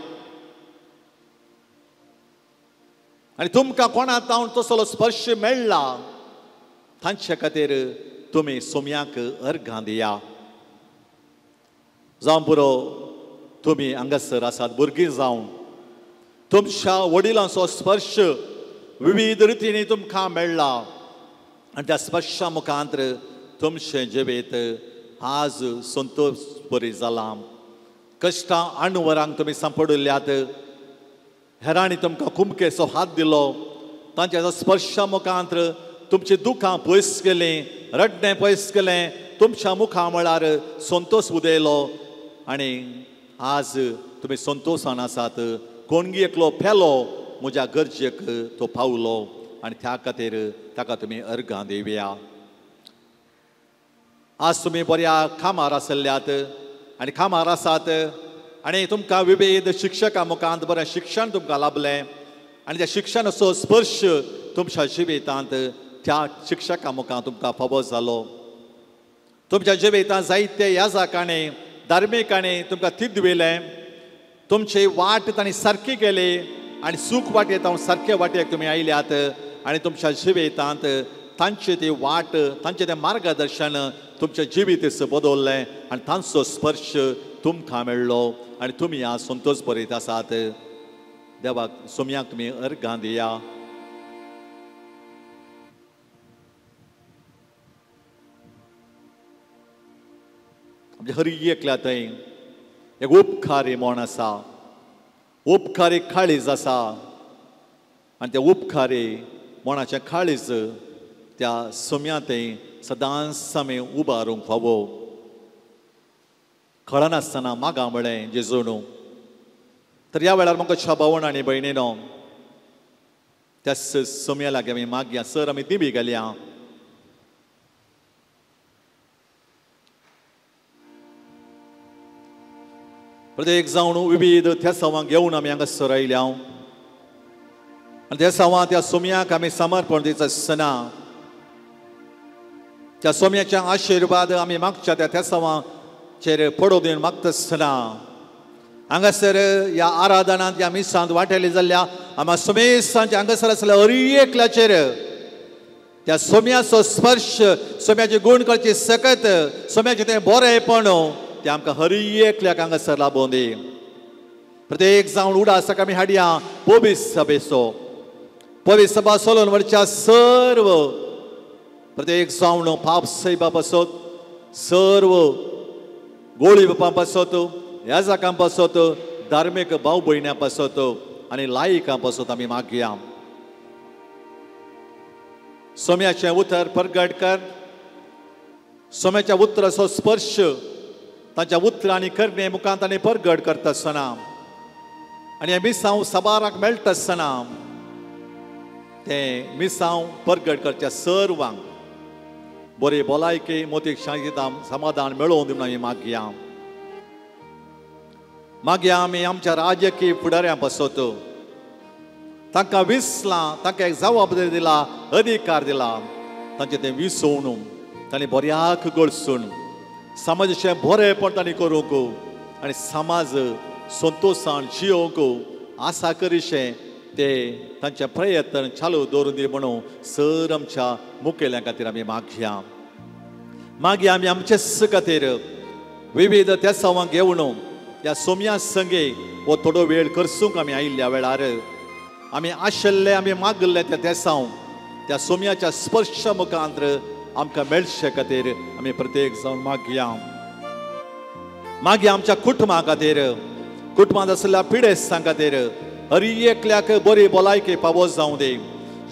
आनी तुमकां कोणा तावन तसलो स्पर्श मेळ्ळा तांचे खातीर तुमी सोम्याक अर्घां दिया. जावं पुरो तुमी हांगासर आसात भुरगीं जावन तुमच्या वडिलांचो स्पर्श विविध रितींनी तुमकां मेळ्ळा आनी त्या स्पर्शा मुखांत तुमचें जिवीत आज संतोश बरी जालां. कश्टां अणवरांक तुमी सांपडिल्ल्यात, हेरांनी तुमकां कुमकेचो हात दिलो, तांच्या स्पर्शा मुखांत तुमची दुखां पयस गेलीं, रडणें पयस गेलें, तुमच्या मुखा म्हळ्यार संतोश उदयलो आनी आज तुमी संतोशान आसात. कोणगी एकलो पेलो म्हज्या गरजेक तो पावलो आनी त्या खातीर ताका तुमी अर्गां दिवया. आज तुमी बऱ्या कामार आसल्यात आनी कामार आसात आनी तुमकां विविध शिक्षकां मुखांत बरें शिक्षण तुमकां लाभलें आनी त्या शिक्षणाचो स्पर्श तुमच्या जिवितांत त्या शिक्षकां मुखार तुमकां फावो जालो. तुमच्या जिवितांत जायते याजकांनी धार्मिकांनी तुमकां तिदविलें, तुमची वाट तांणी सारकी केली आनी सूख वाटेक हांव सारके वाटेक तुमी आयल्यात आनी तुमच्या जिवितांत तांची ती वाट तांचें तें मार्गदर्शन तुमचें जिवीत बदललें आनी तांचो स्पर्श तुमकां मेळ्ळो आनी तुमी आज संतोश बरीत आसात. देवाक सोम्याक तुमी अर्गां दिया. आमच्या हर एकल्या थंय एक उपकारी म्हण आसा, उपकारी काळीज आसा आनी त्या उपकारी मणाचें काळीज त्या सोम्या थंय सदांच आमी उबारूंक फावो. कळनासतना मागा म्हळें जेजून. तर ह्या वेळार म्हाका भावण आनी भयणीनो त्या सोम्या लागीं आमी मागया सर आमी दिबी घालया. प्रत्येक जावन विविध त्या सवांक येवन आमी हांगासर आयल्या आनी त्या सवां त्या सोम्याक आमी समर्पण दिता आसतना त्या सोम्याच्या आशिर्वाद आमी मागच्या त्या त्या सवांचेर पडो दिवन मागता आसतना हांगासर ह्या आराधनांत ह्या मिसांत वांटेली जाल्ल्या आमच्या सोमेसांच्या हांगासर आसल्या हर एकल्याचेर त्या सोम्याचो स्पर्श, सोम्याचे गुण करची सकत, सोम्याचें तें बरेंपण तें आमकां हर एकल्याक हांगासर लाबोवन दी. प्रत्येक जावन उडासाक आमी हाडया पवित्र सभेचो, पवित्र सभा सोलोवन व्हरच्या सर्व प्रत्येक जावन पाप सैबा पासत, सर्व गोळी बापां पासत, याजकां पासत, धार्मीक भाव भयण्यां पासत आनी लायकां पासत आमी मागया. सोम्याचें उतर परगट कर, सोम्याच्या उतराचो स्पर्श तांच्या उतरां आनी करणे मुखांत तांणी परगट करता आसतना आनी हें मिसांव सबाराक मेळटा आसतना तें मिसांव परगट करच्या सर्वांक बरी भलायकी मोतीक शांतीता समाधान मेळोवन दिवन आमी मागया. मागया आमी आमच्या राजकीय फुडाऱ्यां पासत, तांकां विसलां, तांकां एक जबाबदारी दिला, अधिकार दिला, तांचें तें विसोवन तांणी बऱ्याक गळसून समाजाचें बरेंपण तांणी करूंक आनी समाज संतोशान जियोवंक आसा करीशें ते तांचे प्रयत्न चालू दवरून दी म्हणून सर आमच्या मुखेल्यां खातीर आमी मागया. मागीर आमी आमचेच खातीर विविध त्या सवांक येवन ह्या सोम्या संगे हो थोडो वेळ करसूंक आमी आयिल्ल्या वेळार आमी आशिल्ले आमी मागल्ले त्या देसांव त्या सोम्याच्या स्पर्श मुखांत आमकां मेळचे खातीर आमी प्रत्येक जावन मागया. मागीर आमच्या कुटुंबा खातीर, कुटुंबांत आशिल्ल्या पिडेस्तां खातीर हर एकल्याक बरी भलायकी फावो जावं दी.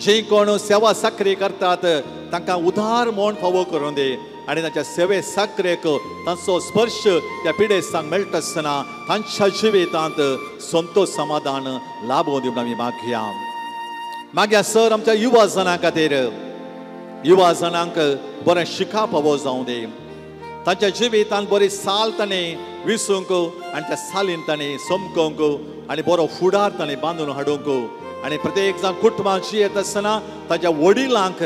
जे कोण सेवा साकरी करतात तांकां उदार म्हण फावो करूं दी आनी तांच्या सेवे साकरेक तांचो स्पर्श त्या पिडेस्तांक मेळटा आसतना तांच्या जिवितांत संतोश समाधान लाबोवन दिवन आमी मागया. मागीर सर आमच्या युवा जणां खातीर, युवा जणांक बरें शिका फावो जावं दी. तांच्या जिवितांत बरी साल ताणें विसूंक आनी त्या सालीन ताणें समकोंक आनी बरो फुडार ताणें बांदून हाडूंक आनी प्रत्येक जाण कुटुंबांत जियेत आसतना ताच्या वडिलांक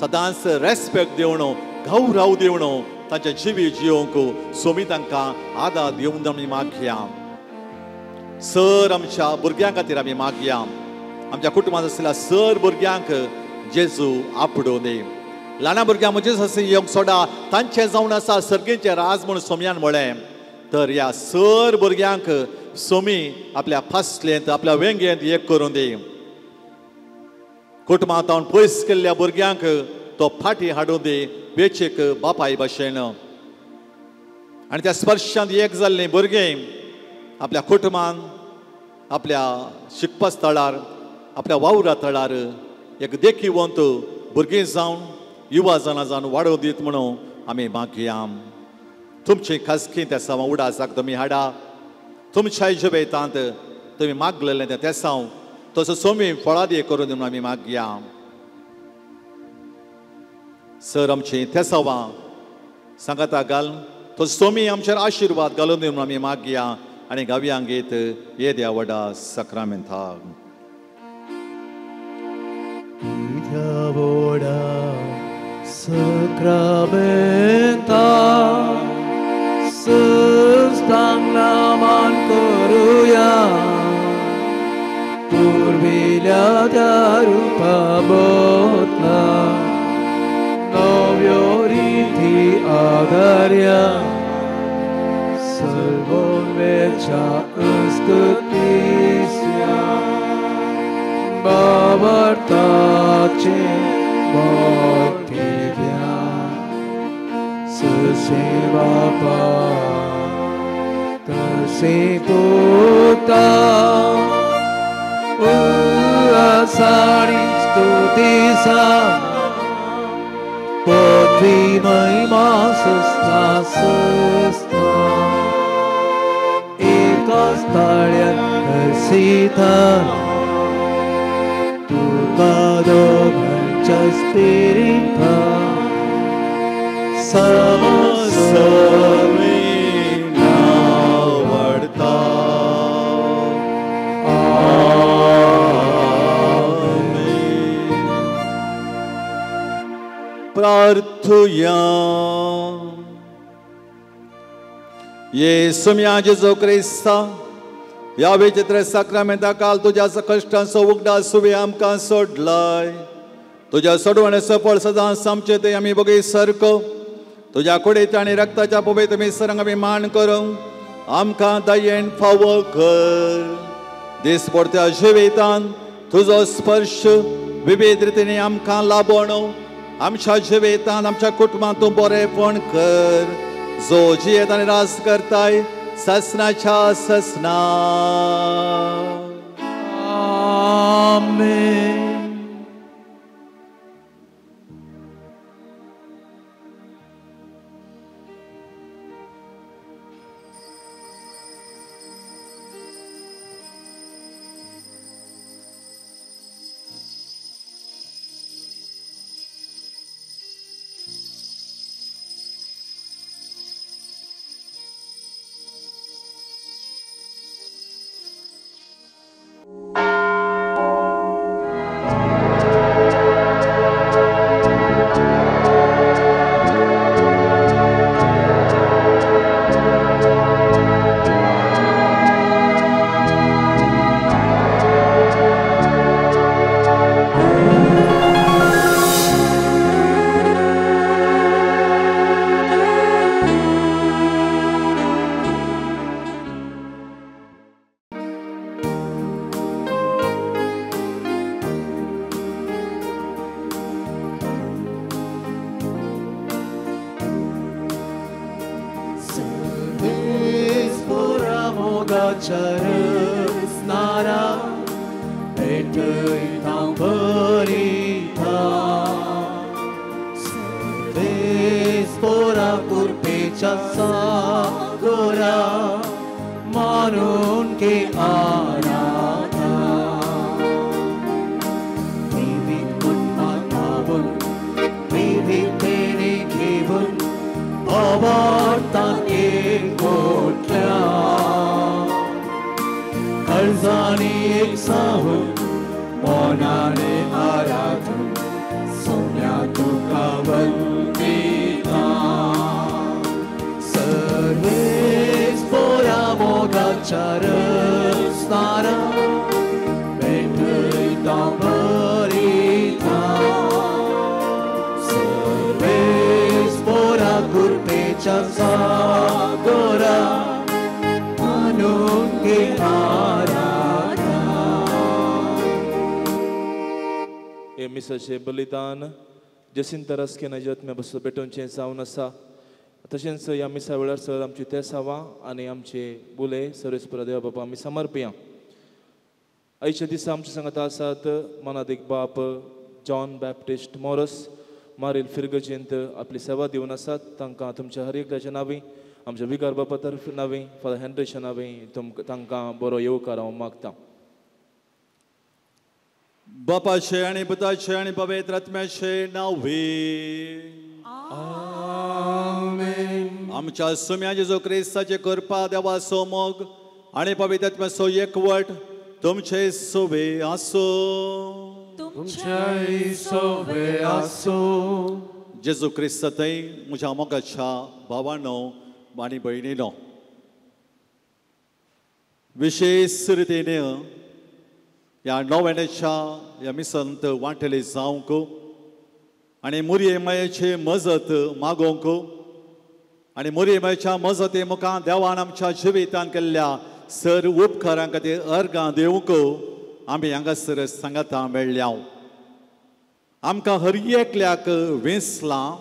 सदांच रेस्पेक्ट दिवन गौरव दिवन तांच्या जिवीत जियोवंक सोमी तांकां आदार दिवन आमी मागया. सर आमच्या भुरग्यां खातीर आमी मागया. आमच्या कुटुंबांत आशिल्ल्या सर भुरग्यांक जेजू आपडोवन दी. ल्हाना भुरग्यां म्हजेच अशें येवंक सोडा, तांचें जावन आसा सर्गेचें राज म्हूण सोम्यान म्हळें. तर ह्या सर भुरग्यांक सोमी आपल्या फासलेंत आपल्या वेंगेंत एक करून दी. कुटुंबांत पयस केल्ल्या भुरग्यांक तो फाटीं हाडून दी वेचीक बापाय भाशेन. आनी त्या स्पर्शांत एक जाल्लीं भुरगीं आपल्या कुटुंबान आपल्या शिकपा स्थळार आपल्या वावरा थळार एक देखीवंत भुरगीं जावन युवा जाणां जावन वाडोवन दीत म्हणून आमी मागया. तुमची खासकी त्या सवा उडासाक तुमी हाडा. तुमच्या जिवितांत तुमी मागलेलें तें तेसांव तसो सोमी फळादी करून म्हणून आमी मागया. सर आमची तेसांवां सांगाता घाल तो सोमी आमचेर आशिर्वाद घालून दी म्हणून आमी मागया आनी गावयांक गीत ये द्या वडा सक्रामेंताक. वडा सक्रामेंता सस्तांग मान करुया पुर्विल्या त्या रुपा बोतला नव्यो रिती आधार्या सर्वोन्वेच्या स्तुतीस्या बाबर्ताचे मोठे ससे बापा तसे पुता उल्लासाणी स्तुतीसा पृथ्वी महिमा सुस्ता सुस्ता एका स्थाळ्यात हर्षिता तुका दोघांच्या स्पिरिता आवडता. प्रार्थुया. येसू म्या जेजू क्रिस्ता ह्या विचित्र साक्रामेंता काल तुज्या कश्टांचो उगडास सुवे आमकां सोडलाय. तुज्या सोडवणेचो फळ सदांच आमचे ते आमी बगी सारको तुज्या कुडीच्या आनी रक्ताच्या पवित्र मिसरांक आमी मान करूंक आमकां दयेन फावो कर. दिसपडत्या जिवितान तुजो स्पर्श विविध रितीन आमकां लाबोण आमच्या जिवितान आमच्या कुटुंबांत तूं बरेपण कर. जो जियेत आनी राज करताय ससनाच्या ससना. आमेन. मिसाचें बलिदान जसिंता रस्के नजत में बस पेटोवचें जावन आसा. तशेंच ह्या मिसा वेळार सर आमची तेसावां आनी आमचे बुले सर्वेस्पर देवा बाबा आमी समर्पया. आयच्या दिसा आमच्या सांगाता आसात मनादीक बाप जॉन बॅप्टिस्ट मोरस मारील फिरगजेंत आपली सेवा दिवन आसात. तांकां तुमच्या हर एकल्याच्या नांवी आमच्या विकार बापा तर्फ नावे फादर हेनरीच्या नावे तुमकां तांकां बरो येवकार हांव मागता. बापाचे आनी पुताचे आनी पवित्र आत्म्याचे नांवे आमेन. आमच्या सुम्या जेजू क्रिस्ताचे कृपा देवाचो मोग आनी पवित्र आत्म्याचो एकवट तुमचे सोबे आसूं. तुमचे सोबे आसूं. जेजू क्रिस्त थंय म्हज्या मोगाच्या भावानो आनी भयणीनो विशेष रितीन ह्या नव्याच्या ह्या मिसंत वांटेले जावंक आनी मुरये मायेची मजत मागोवंक आनी मुरये मायेच्या मजती मुखार देवान आमच्या जिवितान केल्ल्या सर उपकारां खातीर अर्गां दिवंक आमी हांगासर सांगाता मेळ्ळ्या. आमकां हर एकल्याक वेंचलां,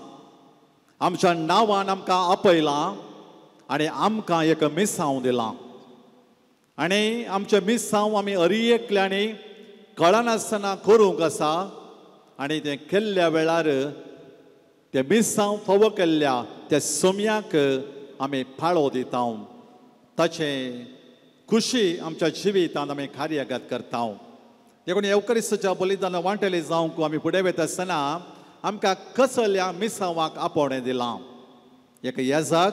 आमच्या नांवान आमकां आपयलां आनी आमकां एक मिसांव दिलां आनी आमचें मिसांव आमी हर एकल्यांनी कळनासतना करूंक आसा आनी तें केल्ल्या वेळार तें मिसांव फावो केल्ल्या त्या सोम्याक आमी पाळो दिता, ताचें खुशी आमच्या जिवितांत आमी कार्यगत करता. देखून येवकरिस्ताच्या बलिदान वांटेले जावंक आमी फुडें वता आसतना आमकां कसल्या मिसांवाक आपोवणें दिलां. एक येजाक,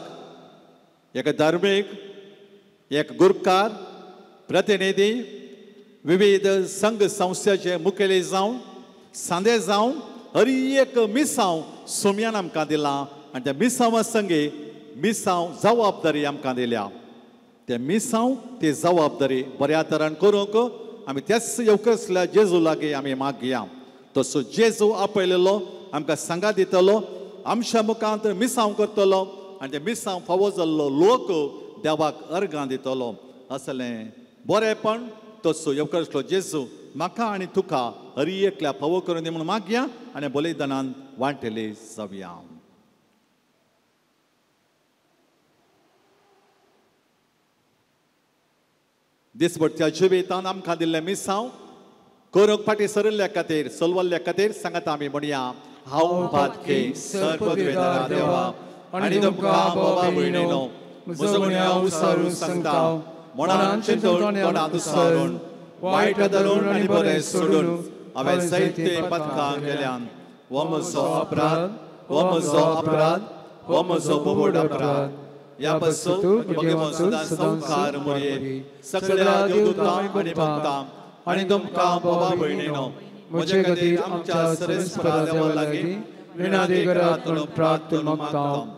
एक धार्मीक, एक गुरकार प्रतिनिधी, विविध संघ संस्थेचे मुखेली जावन सांदे जावन हर एक मिसांव सोम्यान आमकां दिलां आनी त्या मिसांवा संगे मिसांव जबाबदारी आमकां दिल्या. ते मिसांव ती जबाबदारी बऱ्या तरान करूंक आमी त्याच येवकसल्या जेजू लागीं आमी मागया. तसो जेजू आपयलेलो आमकां सांगा दितलो, आमच्या मुखांत मिसांव करतलो आनी ते मिसांव फावो जाल्लो लोक देवाक अर्गां दितलो. असलें बरेंपण तसो येवकसलो जेजू म्हाका आनी तुका हर एकल्या फावो करून दी म्हणून मागया आनी बलिदानान वांटेले जावया. दिसभरच्या जिवितान आमकां दिल्लें मिसांव करूंक फाटीं सरिल्ल्या खातीर सलवल्ल्या खातीर सांगाता आमी म्हणया. हांव पातकी सर्वपदवेदारा देवा आनी तुमकां बाबा भयणीनो म्हजो गुन्यांव विसरून सांगता, मनान चिंतून तोंडान उसारून वायट धरून आनी बरें सोडून हांवें जायते पथकां केल्यान. हो म्हजो अपराध, हो म्हजो अपराध, हो म्हजो बोबड अपराध. ह्या पासून भगवान सदां संवसार मुरये सगळ्या देवदूतांक आनी भक्तांक आनी तुमकां बाबा भयणीनो म्हजे खातीर आमच्या सर्वेस्परा देवा लागीं विनादी करात म्हणून प्रार्थना मागता.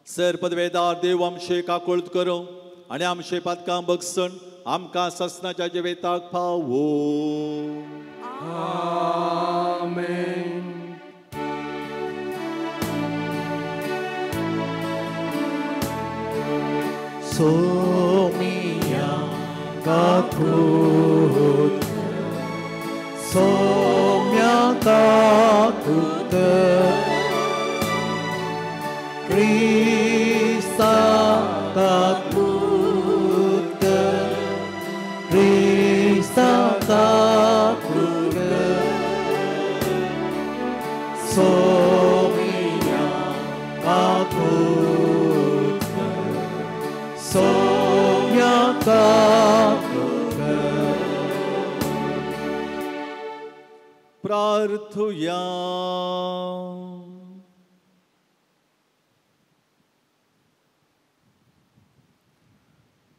सर पदवेदार देव आमचे काकुळट करूं आनी आमचे पातकां बगसून आमकां ससनाच्या जिविताक पावो. आमेन. सोमिया काकूत, सोम्या काकूत, क्रिस्ता काकूत, क्रिस्ता काकूत, सोमिया काकूत, सोम्या काकूत. प्रार्थुया.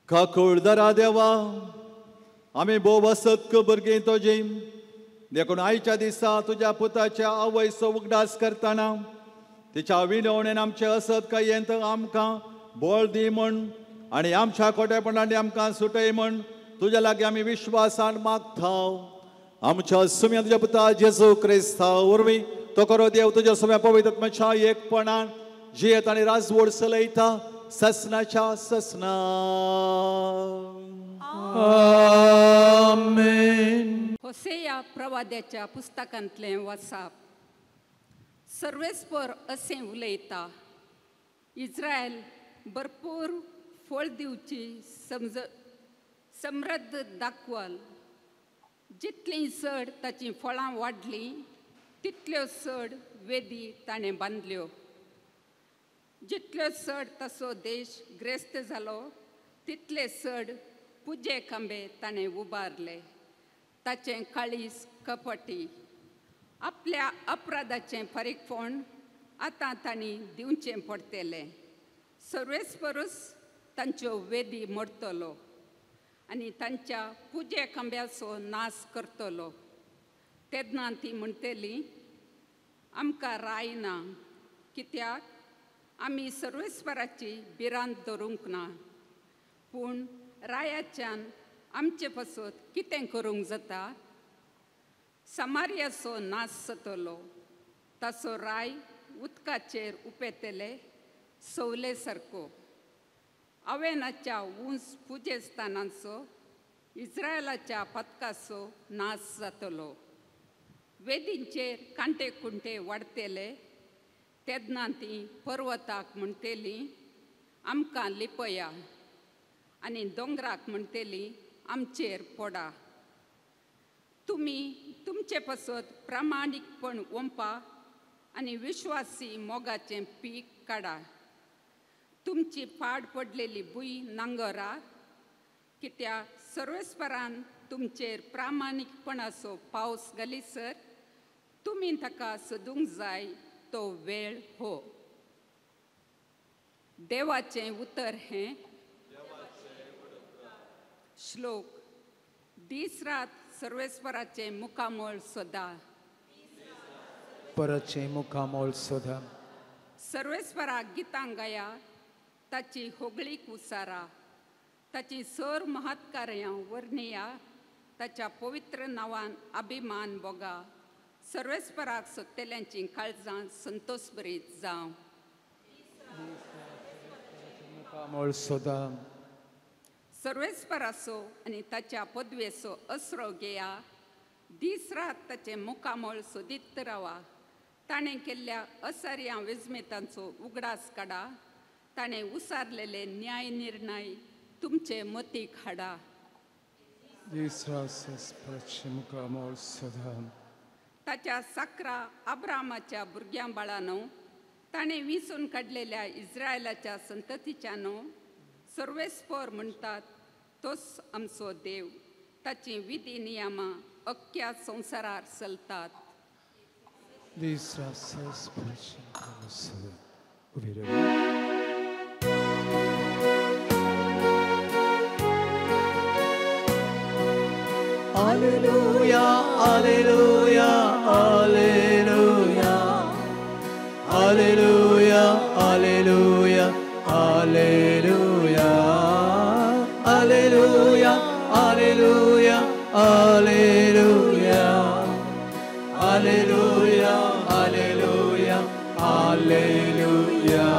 काकुळदारा देवा, आमी भोव असत्क भुरगीं तुजी, देखून आयच्या दिसा तुज्या पुताच्या आवयचो उगडास करतना तिच्या विनवणेन आमचे असत कायेंत आमकां बळ दी म्हण आनी आमच्या खोटेपणांनी आमकां सुटय म्हण तुज्या लागीं आमी विश्वासान मागता. आमच्या सुम्या तुज्या पुता जेजू क्रिस्ता वरवीं तो खरो देव तुज्या सुम्या पवित्र आत्म्याच्या एकपणान जियेत आनी राजवड चलयता ससनाच्या ससना. आमेन. होसेया प्रवाद्याच्या पुस्तकांतलें वाचप. सर्वेस्पर असें उलयता, इस्रायल भरपूर फळ दिवची समृद्ध दाखवल. जितलीं चड ताचीं फळां वाडलीं तितल्यो चड वेदी ताणें बांदल्यो. जितल्यो चड तसो देश ग्रेस्त जालो तितले चड पुजे खांबे ताणें उबारले. ताचें काळीज कपटी. आपल्या अपराधाचें फारीकपण आतां तांणी दिवचें पडटलें. सर्वेस्परूच तांच्यो वेदी मोडटलो आनी तांच्या पुजे खांब्याचो नाश करतलो. तेन्ना ती म्हणटली, आमकां राय ना, कित्याक आमी सर्वेस्पराची भिरांत धरूंक ना. पूण रायाच्यान आमचे पासत कितें करूंक जाता? समार्याचो नाश जातलो, ताचो राय उदकाचेर उपेतले सवले सारको. आवेनाच्या उंच पुजेस्थानाचो इस्रायलाच्या पदकाचो नाश जातलो. वेदींचेर कांटे कुंटे वाडटले. तेन्ना ती पर्वताक म्हणटली, आमकां लिपया, आनी दोंगराक म्हणटली, आमचेर पडा. तुमी तुमचे पासत प्रामाणीकपण ओंपा आनी विश्वासी मोगाचें पीक काडा. तुमची पाड पडलेली भूंय नांगरा, कित्याक सर्वेस्परान तुमचेर प्रामाणीकपणाचो पावस घालीसर तुमी ताका सोदूंक जाय तो वेळ हो. देवाचें उतर हें. श्लोक. दीस रात सर्वेस्पराचें मुखामळ सोदा. परचें मुखामळ सोदा. सर्वेस्पराक गितां गाया, ताची होगळीक उसारा, ताची सर महत्कार्यां वर्णिया, ताच्या पवित्र नांवान अभिमान भोगा. सर्वेस्पराक सोदतल्यांची काळजां संतोषभरीत जावं. मुखामळ सोदा. सर्वेस्पराचो आनी ताच्या पदवेचो आसरो घेया. दीस रात ताचें मुखामळ सोदीत रावा. ताणें केल्ल्या असार्या विस्मितांचो उगडास काडा. ताणें उसारलेले न्याय निर्णय तुमचे मतीक हाडा. ताच्या साकरा अब्रामाच्या भुरग्यां बाळानो, ताणें विंचून काडलेल्या इस्रायलाच्या संततीच्यानो, सर्वेस्पर म्हणटात तोच आमचो देव. ताची विधी नियमां अख्ख्या संवसारार चलतात. Alleluia, Alleluia, Alleluia, Alleluia, Alleluia, Alleluia, Alleluia, Alleluia, Alleluia, Alleluia, Alleluia, Alleluia.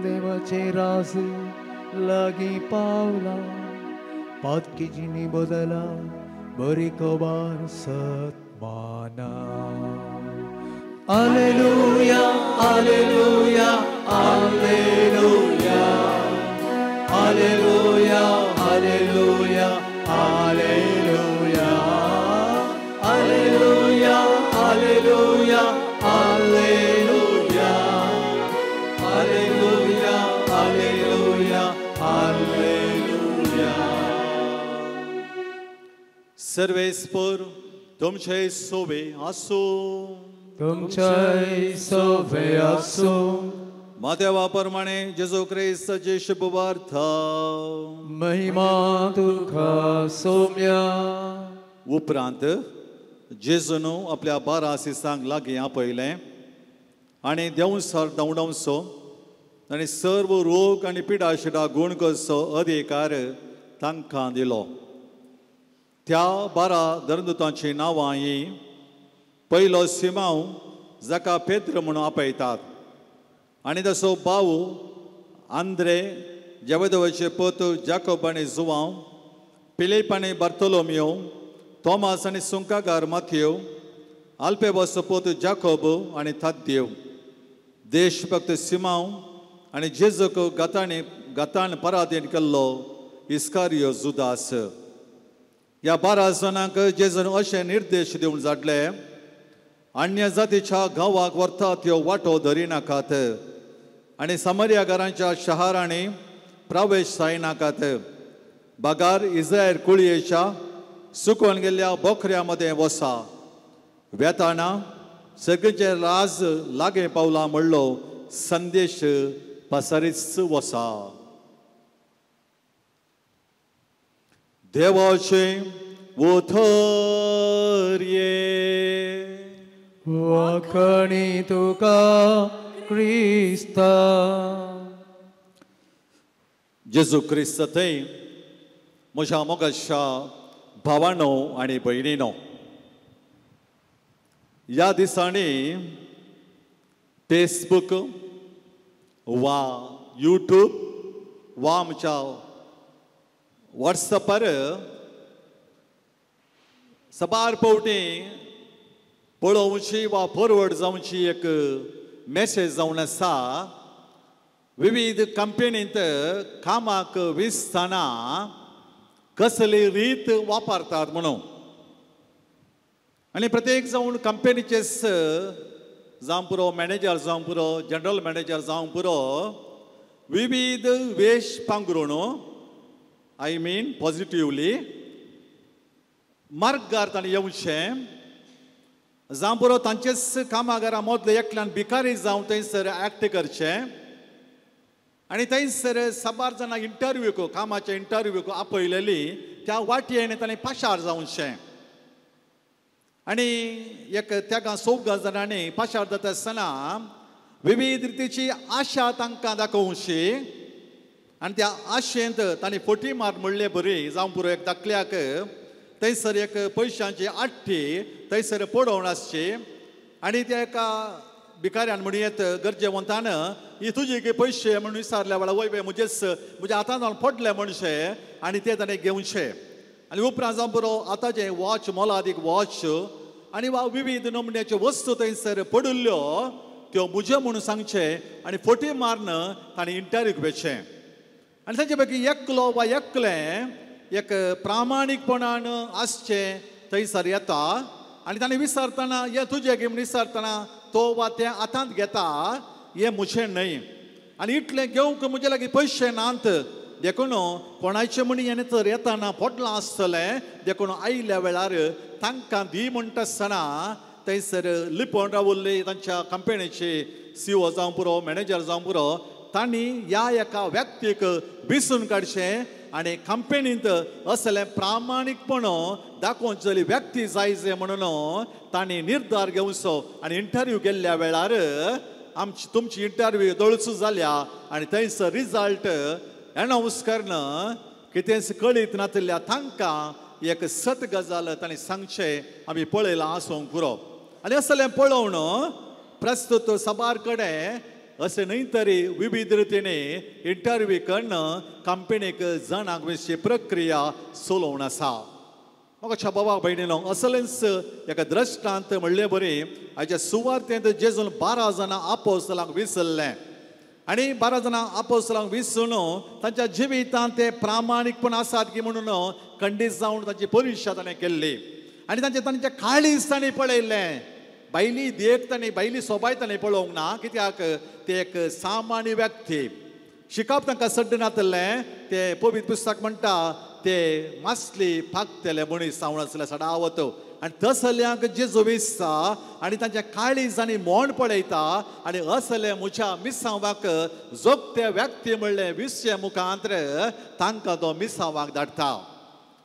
देवाचे राज लागी पावला, पातकीजिनी बदला बरी खबर सत्माना. Alleluia, Alleluia, Alleluia, Alleluia, Alleluia, Alleluia, Alleluia, Alleluia, Alleluia, Alleluia, Alleluia, Alleluia. सर्वेस्पर तुमचे सोवे आसूं. तुमचे सोवे आसूं. मातेवा प्रमाणे जेजू क्रिस्ताची शुभवार्ता. महिमा तुका सोम्या. उपरांत जेजून आपल्या 12 शिसांक लागीं आपयलें आनी देंवचार धांवडावचो आनी सर्व रोग आनी पिडाशिडा गूण करचो अधिकार तांकां दिलो. त्या 12 धर्मदूतांचीं नांवां ही. पयलो सिमांव, जाका पेत्र म्हणून आपयतात, आनी ताचो भाव आंद्रे, जेवेदोवाचे पोत जाकोब आनी जुवांव, फिलीप आनी बार्तोलोमियो, थॉमास आनी सुंकागार माथयो, आल्पेबाचो पोत जाकोब आनी थाद्देव, देशभक्त सिमांव आनी जेजूक गातान पराधीन केल्लो इस्कारियो जुदास. ह्या 12 जाणांक जेजून अशे निर्देश दिवन धाडले, अन्य जातीच्या गांवाक व्हरता त्यो वाटो धरिनाकात, आनी समर्या घरांच्या शहरांनी प्रवेश जायनाकात, बगार इस्रायल कुळयेच्या सुकोवन गेल्ल्या बोकऱ्या मदें वसा. वेताना सगळें राज लागीं पावला म्हणलो संदेश पसरीच वसा. देवाचें उतर ये. वाखणी तुका क्रिस्ता. जेजू क्रिस्त थंय म्हज्या मोगाच्या भावानो आनी भयणीनो, ह्या दिसांनी फेसबूक वा यूट्यूब वा आमच्या वॉट्सॅपार सबार पावटी पळोवची वा फॉरवर्ड जावची एक मॅसेज जावन आसा. विविध कंपनींत कामाक विसतना कसली रीत वापरतात म्हणून, आनी प्रत्येक जावन कंपनीचेच जावं पुरो मॅनेजर जावं पुरो जनरल मॅनेजर जावं पुरो विविध वेश पांगरून, I mean positively, मार्गार ताणें येवचें जावं पुरो तांचेच कामागारा मदले एकल्यान भिकारी जावन थंयसर एक्ट करचें आनी थंयसर साबार जाणां इंटरव्यूक कामाच्या इंटरव्यूक आपयलेली त्या वाटयेन ताणें पाशार जावचें. आनी एक त्या चौगा जाणांनी पाशार जाता आसतना विविध रितीची आशा तांकां दाखोवची आनी त्या आशेंत तांणी फटी मार म्हणले बरी जावं पुरो एक धाकल्याक थंयसर एक पयशांची आट्टी थंयसर पडोवन आसची आनी त्या एका भिकाऱ्यान म्हणयेत गरजेवंतान ही तुजी की पयशे म्हणून विचारल्या वेळार वय वय म्हजेच म्हज्या हातान जावन पडले म्हणशे आनी ते ताणें घेवचे. आनी उपरांत जावं पुरो आतांचें वॉच मोलादीक वॉच आनी वा विविध नमुन्याच्यो वस्तू थंयसर पडिल्ल्यो त्यो म्हज्यो म्हणून सांगचे आनी फटी मारून ताणें इंटरव्यूक वेचें. आनी तांचे पैकी एकलो वा एकलें एक प्रामाणीकपणान आसचें थंयसर येता आनी ताणें विचारतना हें तुजें गे म्हूण विचारतना तो वा तें हातांत घेता हें म्हजें न्हय आनी इतलें घेवंक म्हजे लागीं पयशे नात देखून कोणाचें म्हण हें तर येतना पोटलां आसतलें देखून आयिल्ल्या वेळार तांकां दी म्हणटा आसतना थंयसर लिपोवन रावल्ली तांच्या कंपनीची सी ओ जावं पुरो मॅनेजर जावं पुरो तांणी ह्या एका व्यक्तीक विसून काडचें आनी कंपनींत असलें प्रामाणीकपण दाखोवचेली व्यक्ती जाय जाय म्हणून तांणी निर्धार घेवचो. आनी इंटरव्यू गेल्ल्या वेळार आमची तुमची इंटरव्यू दळचू जाल्या आनी थंयसर रिजल्ट एनावन्स करून कितेंच कळीत नातिल्ल्या तांकां एक सत गजाल तांणी सांगचें आमी पळयलां आसूंक पुरो. आनी असलें पळोवन प्रस्तुत साबार कडेन अशें न्हय तरी विविध रितीने इंटरव्यू करून कंपनीक जाणांक विशी प्रक्रिया चलोवन आसा. म्हाका बाबा भयणीनो असलेंच एका दृश्टांत म्हणले बरी हाच्या सुवार्तेंत जेजून 12 जाणां आपोस्तलांक विसरलें आनी 12 जाणां आपोस्तलांक विसरून तांच्या जिवितांत ते प्रामाणीकपण आसात की म्हणून खंडीत जावन तांची परिक्षा ताणें केल्ली आनी तांचे तांच्या काळीज तांणी पळयल्लें. बायली देख तांणी बायली सोबाय तांणी पळोवंक ना कित्याक ते एक सामान्य व्यक्ती शिकप तांकां सड्ड नातलें. ते पवित्र पुस्तक म्हणटा ते मासली पाकतले मनीस जावन आसले सडावत आनी तसल्यांक जेजू विसता आनी तांच्या काळीज आनी मोण पळयता आनी असले म्हज्या मिसांवाक जोगते व्यक्ती म्हणलें विसचे मुखांतर तांकां तो मिसांवाक धाडटा.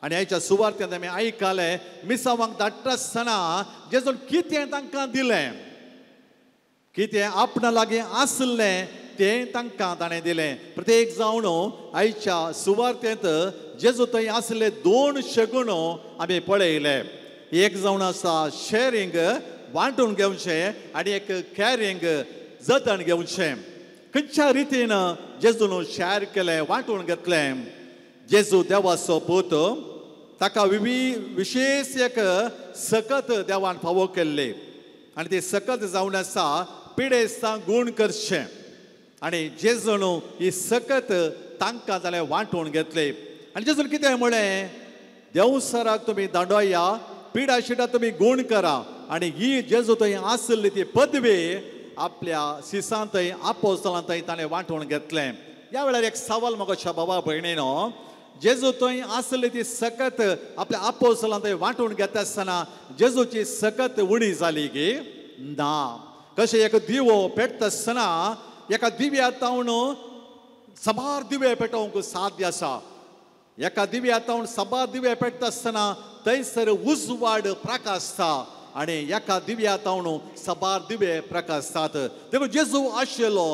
आनी आयच्या सुवार्तेंत आमी आयकलें मिसांवाक धाडटा आसतना जेजून कितें तांकां दिलें, कितें आपणा लागीं आसलें तें तांकां ताणें दिलें. प्रत्येक जावन आयच्या सुवार्तेंत जेजू थंय आसले 2 शगुण आमी पळयले. एक जावन आसा शॅरींग वांटून घेवचें आनी एक कॅरींग जतन घेवचें. खंयच्या रितीन जेजून शॅर केलें वांटून घेतलें. जेजू देवाचो पूत ताका विशेष एक सकत देवान फावो केल्ली आनी ती सकत जावन आसा पिडेस्तां गूण करचें आनी जेजून ही सकत तांकां जाल्यार वांटून घेतली. आनी जेजून कितें म्हळें, देवसराक तुमी दांडोया पिडा शिडा तुमी गूण करा. आनी ही जेजू थंय आसली ती पदवी आपल्या सिसांतय आपोस्तलांतय ताणें वांटून घेतलें. ह्या वेळार एक सवाल म्हज्या बाबा भयणीनो, जेजू थंय आसली ती सकत आपल्या आपोस्तलांतय वांटून घेता आसतना जेजूची सकत उणी जाली की ना? कशें एक दिवो पेटता आसतना एका दिव्या तावन साबार दिवे पेटोवंक साध्य आसा. एका दिव्या तावन साबार दिवे पेटता आसतना थंयसर उजवाड प्रकाशता आनी एका दिव्या तावन साबार दिवे प्रकाशतात. देखून जेजू आशिल्लो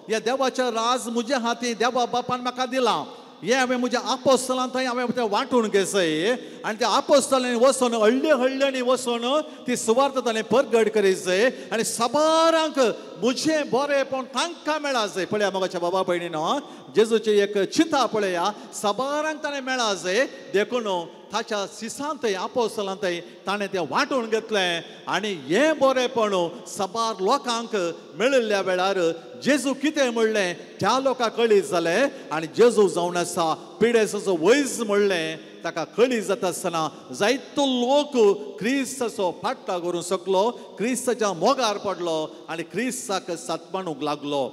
ह्या देवाचें राज म्हज्या हाती देवा बापान म्हाका दिलां, हें हांवें म्हज्या आपोस्तलां थंय हांवें तें वांटून घेसय आनी त्या आपोस्तलांनी वचून हळ्ळे हळ्ळ्यांनी वचून ती सुवार्थ ताणें परगट करीत आनी साबारांक म्हजें बरेंपण तांकां मेळा जाय. पळया म्हज्या बाबा भयणीनो, जेजूचें एक चिंता पळया, साबारांक ताणें मेळा जाय. देखून ताच्या सिसांतय आपोस्तलांतय ताणें तें वांटून घेतलें आनी हें बरेंपण साबार लोकांक मेळिल्ल्या वेळार जेजू कितें म्हणलें त्या लोकांक कळीत जालें आनी जेजू जावन आसा पिडेसाचो वैज म्हणलें ताका कळीत जाता आसतना जायतो लोक क्रिस्ताचो फाटलाव करूंक शकलो, क्रिस्ताच्या मोगार पडलो आनी क्रिस्ताक सातमाणूंक लागलो.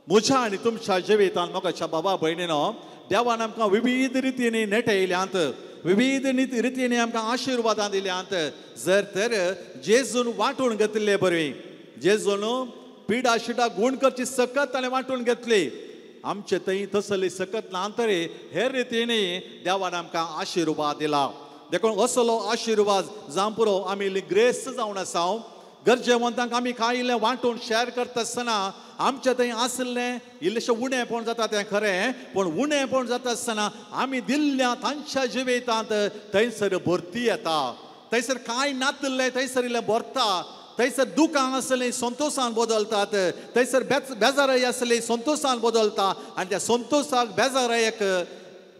म्हज्या आनी तुमच्या जिवितांत म्हज्या बाबा भयणीनो, देवान आमकां विविध रितींनी नेटयल्यांत, विविध रितींनी आमकां आशिर्वादां दिल्यांत. जर तर जेजून वांटून घेतिल्ले बरी, जेजून पिडा शिडा गूण करची सकत ताणें वांटून घेतली, आमचे थंय तसली सकत ना तरी हेर रितींनी देवान आमकां आशिर्वाद दिला. देखून असलो आशिर्वाद जावं पुरो आमी इल्ली ग्रेस्त जावन आसा. गरजेवंतांक आमी कांय इल्लें वांटून शेअर करता आसतना आमचे थंय आशिल्लें इल्लेशें उणेंपण जाता तें खरें, पूण उणेंपण जाता आसतना आमी दिल्ल्या तांच्या जिवितांत थंयसर भरती येता, थंयसर कांय नातिल्लें थंयसर इल्लें भरता, थंयसर दुकां आसलीं संतोशान बदलतात, थंयसर बेजाराय आसली संतोशान बदलता आनी त्या संतोशाक बेजारायक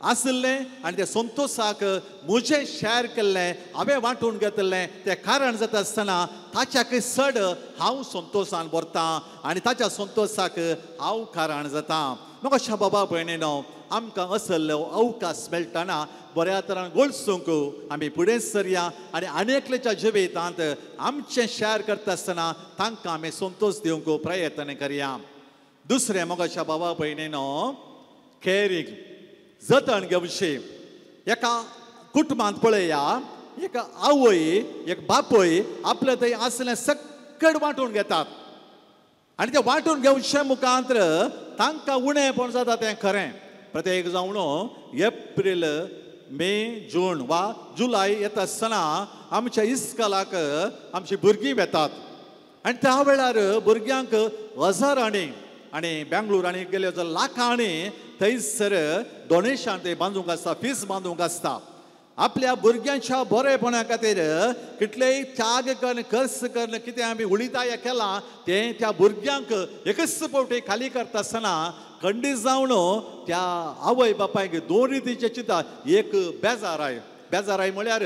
आशिल्लें आनी त्या संतोशाक म्हजें शेअर केल्लें हांवें वांटून घेतिल्लें तें कारण जाता आसतना ताच्याकय चड हांव संतोशान भरतां आनी ताच्या संतोशाक हांव कारण जाता. म्हाका बाबा भयणीनो, आमकां असलो अवकाश मेळटना बऱ्या तरान गोळसूंक आमी फुडें सरया आनी आनी एकल्याच्या जिवितांत आमचें शेअर करता आसतना तांकां आमी संतोश दिवंक प्रयत्न करया. दुसरें म्हज्या बाबा भयणीनो, कॅरींग जतन घेवची. एका कुटुंबांत पळया, एक आवय एक बापूय आपले थंय आसलें सकट वांटून घेतात आनी ते वांटून घेवचे मुखांत्र तांकां उणेंपण जाता तें खरें. प्रत्येक जावन एप्रील मे जून वा जुलय येता आसतना आमच्या इस्कलाक आमची भुरगीं वेतात आनी त्या वेळार भुरग्यांक हजारांनी आनी बेंगलोर गेले जाल्यार लाखांनी थंयसर डोनेशन ते बांदूंक आसता, फीस बांदूंक आसता. आपल्या भुरग्यांच्या बरेपणा खातीर कितलेय त्याग करून खर्च करून कितें आमी उलिताय केलां तें त्या भुरग्यांक एकच फावटी खाली करता आसतना खंडीत जावन त्या आवय बापायक दोन रितीचे चिंता. एक बेजाराय, बेजाराय म्हळ्यार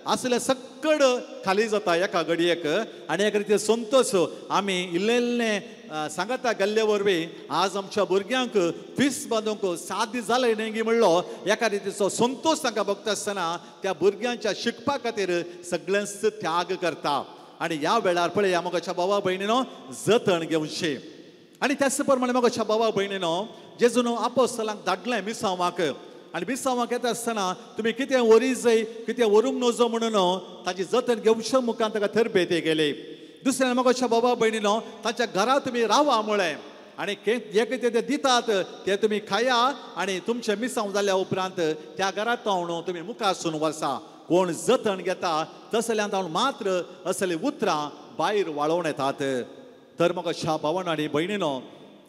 आसले सकड खाली जाता एका घडयेक आनी एक रिती संतोश आमी इल्लें इल्लें सांगाता गेल्ले वरवीं आज आमच्या भुरग्यांक फीस बांदूंक साध्य जालें न्ही म्हणलो एका रितीचो संतोश तांकां भोगता आसतना त्या भुरग्यांच्या शिकपा खातीर सगळेंच त्याग करता. आनी ह्या वेळार पळया म्हज्या बाबा भयणीनो, जतन घेवचें. आनी त्याच प्रमाणे म्हज्या बाबा भयणीनो, जेजून आपोस्तलांक धाडलें मिसांवाक आनी मिसांवाक येता आसतना तुमी कितें व्हरी जाय कितें व्हरूंक नजो म्हणून ताची जतन घेवचे मुखार ताका तरबेती गेली. दुसऱ्यान म्हज्या बाबा भयणीनो, ताच्या घरा तुमी रावा म्हळें आनी जे कितें ते दितात ते तुमी खाया आनी तुमचें मिसांव जाल्या उपरांत त्या घरांत हांव तुमी मुखारसून वसा. कोण जतन घेता तसल्यान हांव मात्र असलीं उतरां भायर वाळोवन येतात. तर म्हज्या भावान आनी भयणीनो,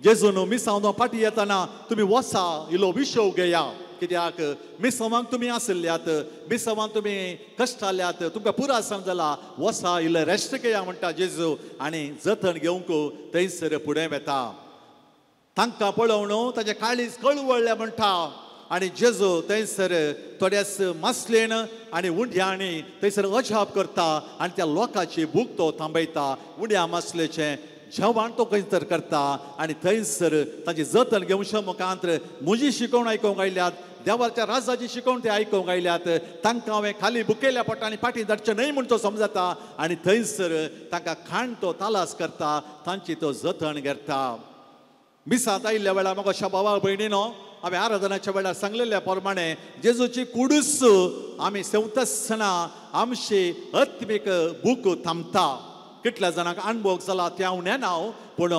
जेजून मिसांव फाटीं येतना तुमी वसा इलो विशव घेया, कित्याक मिसांवांक तुमी आशिल्ल्यात, मिसांवांक तुमी कश्टाल्यात, तुमकां पुरा समजला, वसा इल्लें रेस्ट घेया म्हणटा जेजू आनी जतन घेवंक थंयसर फुडें वेता. तांकां पळोवन ताचें काळीज कळवळ्ळें म्हणटा आनी जेजू थंयसर थोड्याच मासलेन आनी उंड्यांनी थंयसर अजाप करता आनी त्या लोकांची भूक तो थांबयता. उंड्या मासलेचें जेवण तो खंयसर करता आनी थंयसर ताची जतन घेवच्या मुखांत्र म्हजी शिकवण आयकूंक आयल्यात देवाच्या राजाची शिकवण ते आयकूंक आयल्यात. तांकां हांवें खाली बुकेल्या पोटांनी फाटीं धाडचें न्हय म्हूण तो समजता आनी थंयसर तांकां खाण तो तालास करता, तांची तो जतन घेता. मिसांत आयिल्ल्या वेळार म्हाका अशा भावा भयणीनो हांवें आराधनाच्या वेळार सांगलेल्या प्रमाणे जेजूची कुडूस आमी सेवतासतना आमची आत्मीक भूक थांबता. कितल्या जाणांक अणभव जाला तें हांव नेना, पूण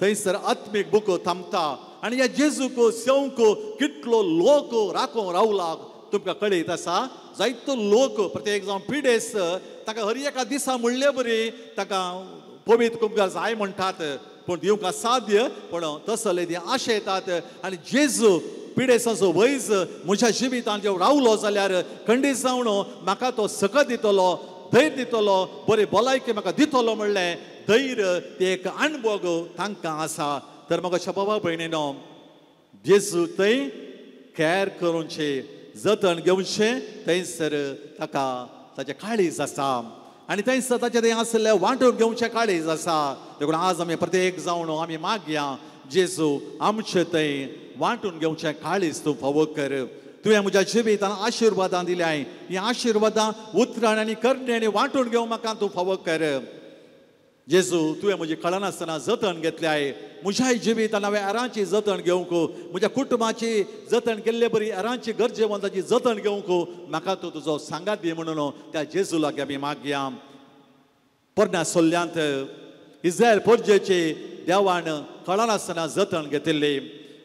थंयसर आत्मीक भूक थांबता. आनी ह्या जेजूक सेवंक कितलो लोक राखूंक रावला तुमकां कळीत आसा. जायतो लोक प्रत्येक जावन पिडेस ताका हर एका दिसा म्हणले बरी ताका पवित्र कुमगार जाय म्हणटात, पूण दिवंक असाध्य, पूण तसले ती आशा येतात. आनी जेजू पिडेसाचो वैज म्हज्या जिवितांत जेव रावलो जाल्यार खंडीत जावन म्हाका तो सकत दितलो, धैर्य दितलो, बरी भलायकी म्हाका दितलो म्हणलें धैर्य ते एक अणभव तांकां आसा. तर म्हाका अशा बाबा भयणीनो जेजू थंय कॅर करूनचें जतन घेवचें, थंयसर ताका ताचें काळीज आसा आनी थंयसर ताचें थंय आसलें वांटून घेवचें काळीज आसा. देखून आज आमी प्रत्येक जावन आमी मागया जेजू आमचें थंय वांटून घेवचें काळीज तूं फावो कर. तुवें म्हज्या जिवितान आशिर्वादां दिल्याय, हीं आशिर्वादां उतरां आनी करण्यांनी वांटून घेवंक म्हाका तूं फावो कर. जेजू तुवें म्हजी कळनासतना जतन घेतल्याय, म्हज्याय जिवितान हांवें हेरांची जतन घेवंक, म्हज्या कुटुंबाची जतन केल्ले बरी हेरांची गरजेवंताची जतन घेवंक म्हाका तूं तुजो सांगात दी म्हणून त्या जेजू लागीं आमी मागया. पोरण्या सोल्ल्यांत इस्रायल पोरजेची देवान कळनासतना जतन घेतिल्ली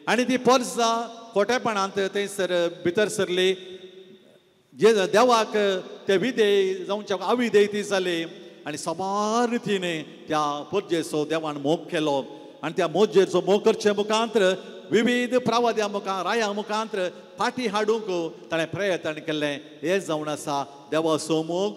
आनी ती पोरजा खोटेपणांत थंयसर भितर सरली. जे देवाक ते विधेय जावच्या अविधेय ती जाली आनी साबार रितीने त्या पोरजेचो देवान मोग केलो आनी त्या मोजेचो मोग करचे मुखांत्र विविध प्रावाद्या मुखार राया मुखांत्र फाटी हाडूंक ताणें प्रयत्न केल्लें. हें जावन आसा देवाचो मोग,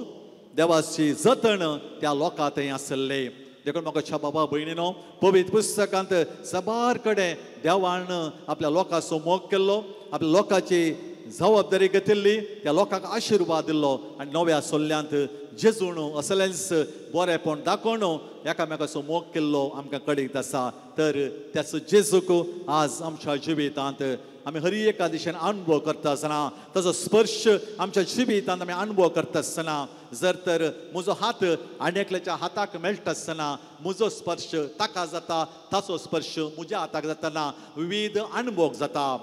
देवाची जतन त्या लोकां थंय आसले. देखून म्हाका बाबा भयणीनो पवित्र पुस्तकांत साबार कडेन देवान आपल्या लोकांचो मोग केल्लो, आपल्या लोकांची जबाबदारी घेतिल्ली, त्या लोकांक आशिर्वाद दिल्लो आनी नव्या सोल्ल्यांत जेजून असलेंच बरेंपण दाखोवन एकामेकाचो मोग केल्लो आमकां कळीत आसा. तर त्याचो जेजूक आज आमच्या जिवितांत आमी हर एका दिशेन अणभव करता आसतना, ताचो स्पर्श आमच्या जिवितांत आमी अणभव करता आसतना, जर तर म्हजो हात आनी एकल्याच्या हाताक मेळटा आसतना म्हजो स्पर्श ताका जाता, ताचो स्पर्श म्हज्या हाताक जातना विविध अणभव जाता.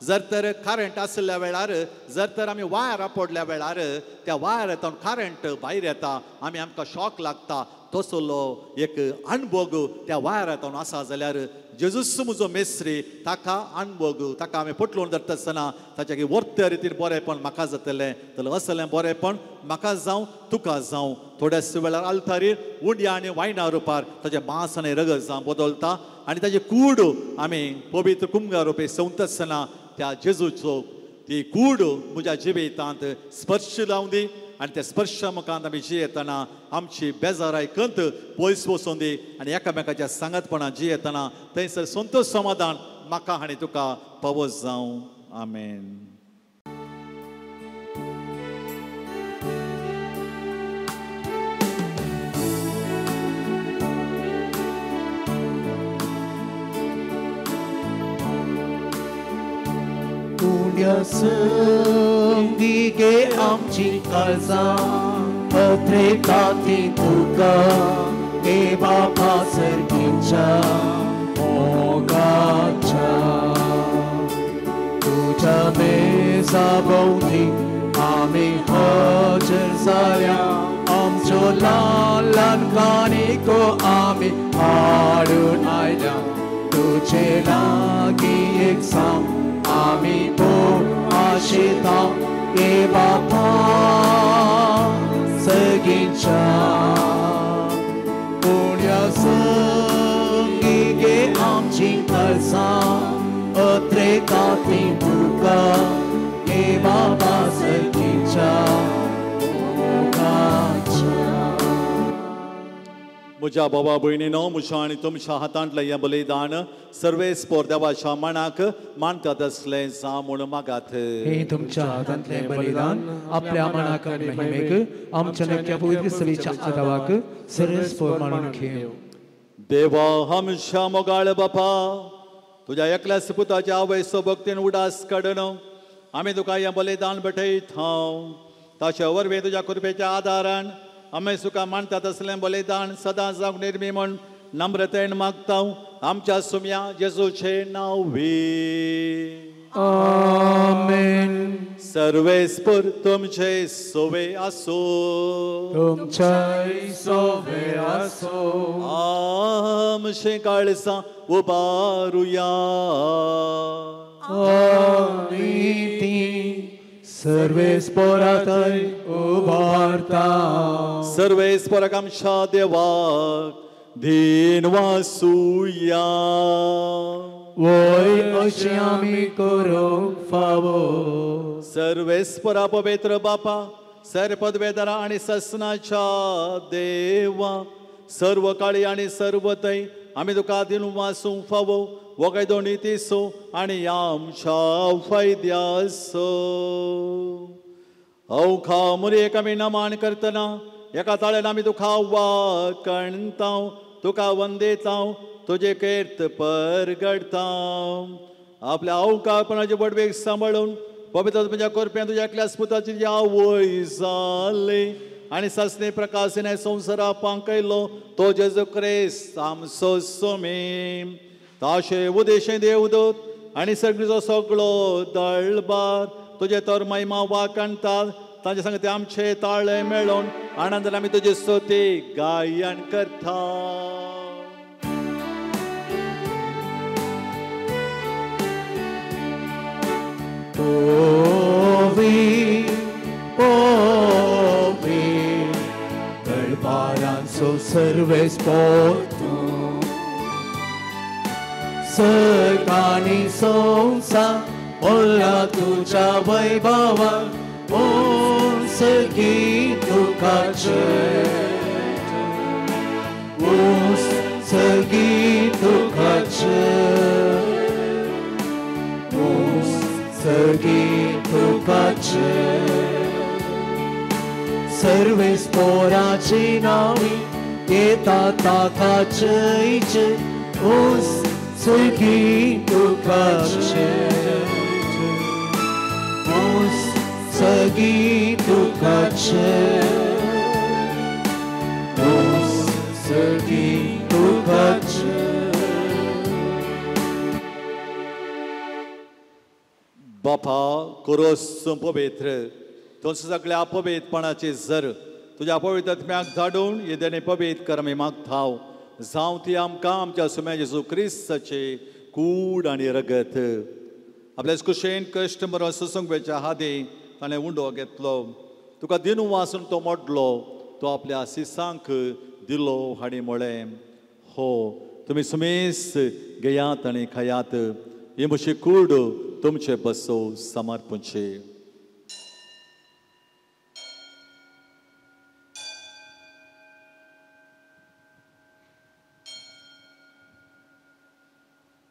जर तर करंट आसल्या वेळार, जर तर आमी वायर पडल्या वेळार त्या वायरांतल्यान करंट भायर येता, आमी आमकां शॉक लागता, तसलो एक अणभव त्या वायरांतल्यान आसा जाल्यार जेजूस म्हजो मेस्त्री ताका अणभव, ताका आमी पटलोवन धरता आसतना ताच्या वर्त्या रितीन बरेंपण म्हाका जातलें. जाल्यार असलें बरेंपण म्हाका जावं तुका जावं. थोड्याच वेळार आल्तारीर उंड्या आनी वायना रुपार ताचें मांस आनी रगत जावं बदलता आनी ताची कूड आमी पवित्र कुमगा रुपे सेवता आसतना त्या जेजूचो ती कूड म्हज्या जिवितांत स्पर्श लावन दी आनी त्या स्पर्शा मुखांत आमी जियेतना आमची बेजाराय कंत पयस वचून दी आनी एकामेकाच्या सांगातपणान जियेतना थंयसर संतोश समाधान म्हाका आनी तुका पावस जावं. आमेन. संगी आमची काळजां पत्रेता ती तुका हे बाबा सर्गीच्या मोगाच्या तुज्या मेजा भोंवती आमी हजर जाल्या, आमच्यो ल्हान ल्हान काणयो आमी हाडून आयल्या, तुजे लागीं एक सांग आमी आशिता हे बापा सगींच्या पुण्या संगी गे आमची काळजां अत्रेता ती तुका हे बाबा सगींच्या मोगाच्या. म्हज्या बाबा भयणीनो, म्हज्या आनी तुमच्या हातांतलें हें बलिदान सर्वेस्पोर देवाच्या मनाक मानतात असलें जावं म्हूण मागात. हे तुमच्या हातांतलें बलिदान आपल्या मनाक आनी महिमेक आमच्या नक्या पवित्र सभेच्या आदावाक सर्वेस्पोर मानून घेवं. देवा आमच्या मोगाळ बापा, तुज्या एकल्या सुपुताच्या आवयचो भक्तीन उडास काडून आमी तुका हें बलिदान भेटयता. ताचे वरवीं तुज्या कृपेच्या आदारान आमी तुका मानतात तसलें बलिदान सदां जावंक निर्मी म्हूण नम्रतेन मागता आमच्या सुम्या जेजूचे नांवी. आमेन. सर्वेस्पर तुमचे सोवे आसो. तुमच्याय सोवे आसो. आमचे काळसां उबारुया. आमी ती सर्वेस्पराथंय उबारता. सर्वेस्पराक आमच्या देवाक धीन वासुया. वय अशें आमी करूंक फावो. सर्वेस्परा पवित्र बापा, सर पदवेदारा आनी ससनाच्या देवा, सर्व काळी आनी सर्व थंय आमी तुका दिन वासूंक फावो वगैदो नितीसो आनी आमच्या फायद्यासो. अवखा मुरयेक आमी नमन करतना एका ताळ्यान आमी तुका वाकणता, तुका वंदेता, तुजे कीर्त परगडता. आपल्या अवकाळपणाचे बडवेक सांबाळून पवित्र तुमच्या कृपेन तुज्या एकल्याच पुताची आवय जाली आनी सासणे प्रकाशने संवसारा पांकयलो तो जेजू क्रिस्त आमचो स्वामी. ताशे उदेशे देवदूत आनी सगळीचो सगळो दळबार तुजे तर महिमा वाकणतात. तांचे सांगते आमचे ताळे मेळोवन आनंदान आमी तुजी स्तुती गायन करता. ओवी ओवी दळबारांचो सर्वेस्पर तूं, सर्गांनी संवसार भरला तुज्या वैभवान, उंचगी तुका जय, उंचगी तुका जय, उंचगी तुका जय. सर्वेस्पराची नांवी येता ताका जय जय, उंचगी तुका जय, उंचगी तुका जय, उंचगी तुका जय. बापा कोरोस पवित्र तुमच्या सगळ्या पवित्रपणाचे जर तुज्या पवित्र आत्म्याक धाडून येदेने पवित्र कर आमी मागता. जावं ती आमकां आमच्या सुम्या जेजू क्रिस्ताचे कूड आनी रगत. आपल्या कुशेन कश्ट मरण सोसूंक हादी ताणें उंडो घेतलो, तुका दिनू वासून तो मोडलो, तो आपल्या सिसांक दिलो आनी म्हळें, हो तुमी सुमेस घेयात आनी खायात, ही म्हजी कूड तुमचे बसो समर्पणचे.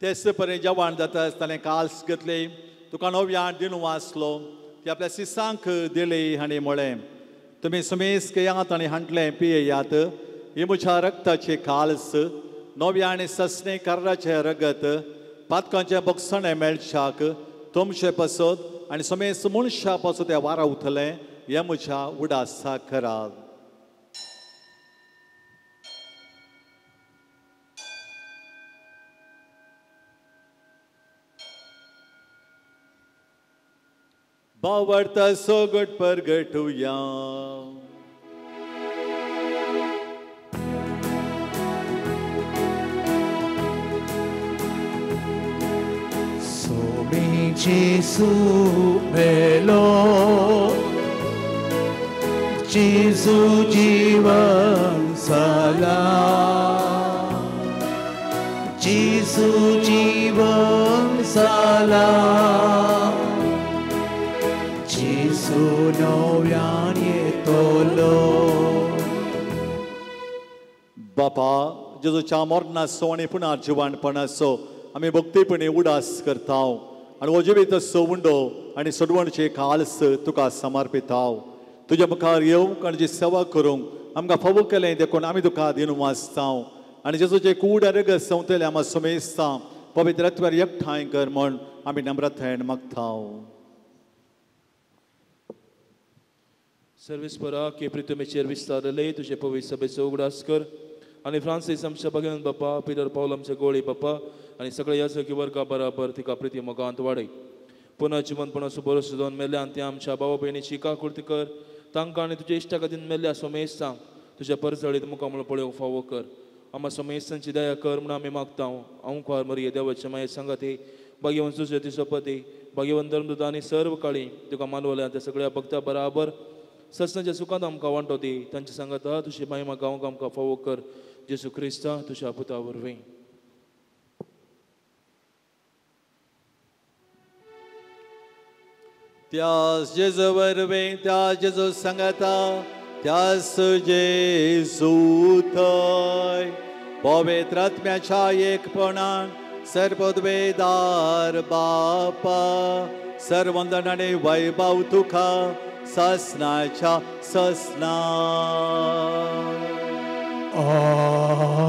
तेच परी जेवण जाता आसतना काल्स घेतली, तुका नव्यान दिनू वाचलो, ती आपल्या सिसांक दिली आनी म्हळें, तुमी सुमेस घेयात आनी हांटलें पियेयात, ही म्हज्या रक्ताची काल्स, नव्या आनी ससणे कराचें रगत, पातकांचें बक्षणें मेळशाक तुमचे पासत आनी समेस्त मनशा पासत तें वारावतलें, हें म्हज्या उडासा करात. बावडता सोगट परगटुया. सोमी जेसू मेलो, जेसू जीवन जाला, जेसू जीवन जाला, जेसू नव्यान येतलो. बापा जेजूच्या मरणाचो आनी पुनर्जिवणपणाचो आमी भक्तीपणी उडास करता आनी हो जिवीत उंडो आनी सोडवणचे काल्स तुका समर्पिता. तुज्या मुखार येवंक आनी तुजी सेवा करूंक आमकां फावो केलें देखून आमी तुका दिनू वाचता आनी जेजूचे कूड आनी रगत संवतले आमकां समेस्ता पवित्र आत्म्यार एकठांय कर म्हूण आमी नम्रतायेन मागता. सर्वेस्परा की प्रितमेचेर विस्तारले तुजे पवित्र सभेचो उगडास कर आनी फ्रांसीस आमच्या भाग्यवंत बापा, पिटर पावल आमच्या गोळी बापा आनी सगळ्या याजकी वर्गा बराबर तिका प्रिती मोगांत वाडय. पुनः जिवनपणाचो भरोसो दोन मेल्ल्या आनी त्या आमच्या भावा भयणीची काकुळती कर. तांकां आनी तुज्या इश्टा खातीर मेल्ल्या सोमेस्तांक तुज्या परजळीत मुखामळ पळोवंक फावो कर. आमा सोमेस्तांची दया कर म्हूण आमी मागता. अंकुर मरिये देवाचे माये सांगाती भाग्यवंत तुजे सोपती भाग्यवंत धर्मदूत आनी सर्व काळी तुका मानवल्या त्या सगळ्या भक्ता बराबर सस्नाच्या सुखांत आमकां वांटो दी. तांचे सांगाता तुजी महिमा गावंक आमकां फावो कर. जेसू क्रिस्ता तुज्या पुता वरवीं. त्यास जेजू वरवीं, त्या जेजू सांगाता, त्यास जेजू थंय पवित्र आत्म्याच्या एकपणान सर्वोद्वेदार बापा सर्वंदन आनी वैभव तुका ससनाच्या ससना.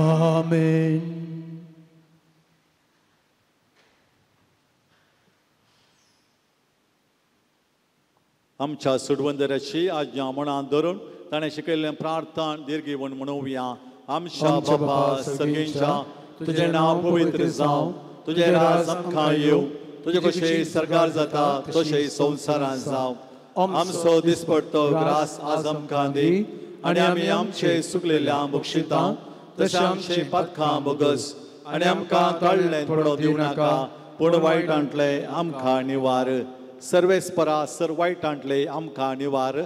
आमेन. आमच्या सुडवंदराची आज्ञा मनात धरून ताणें शिकयल्लें प्रार्थना दीर्घ म्हणोवया. आमच्या बापा सगळ्यांच्या तुजें नांव पवित्र जावं, तुजें राज आमकां येवं, तुजें कशें सरकार जाता तशें संवसारांत जावं. आमचो दिसपडतो ग्रास आज आमकां दी आनी आमी आमचे सुकलेल्या बक्षिता तशें आमचे पातकां बोगस आनी आमकां काडलें पडो दिवं नाका पूण वायटांतलें आमकां निवार. सर्वेस्परा सर वायटांतलें आमकां निवार.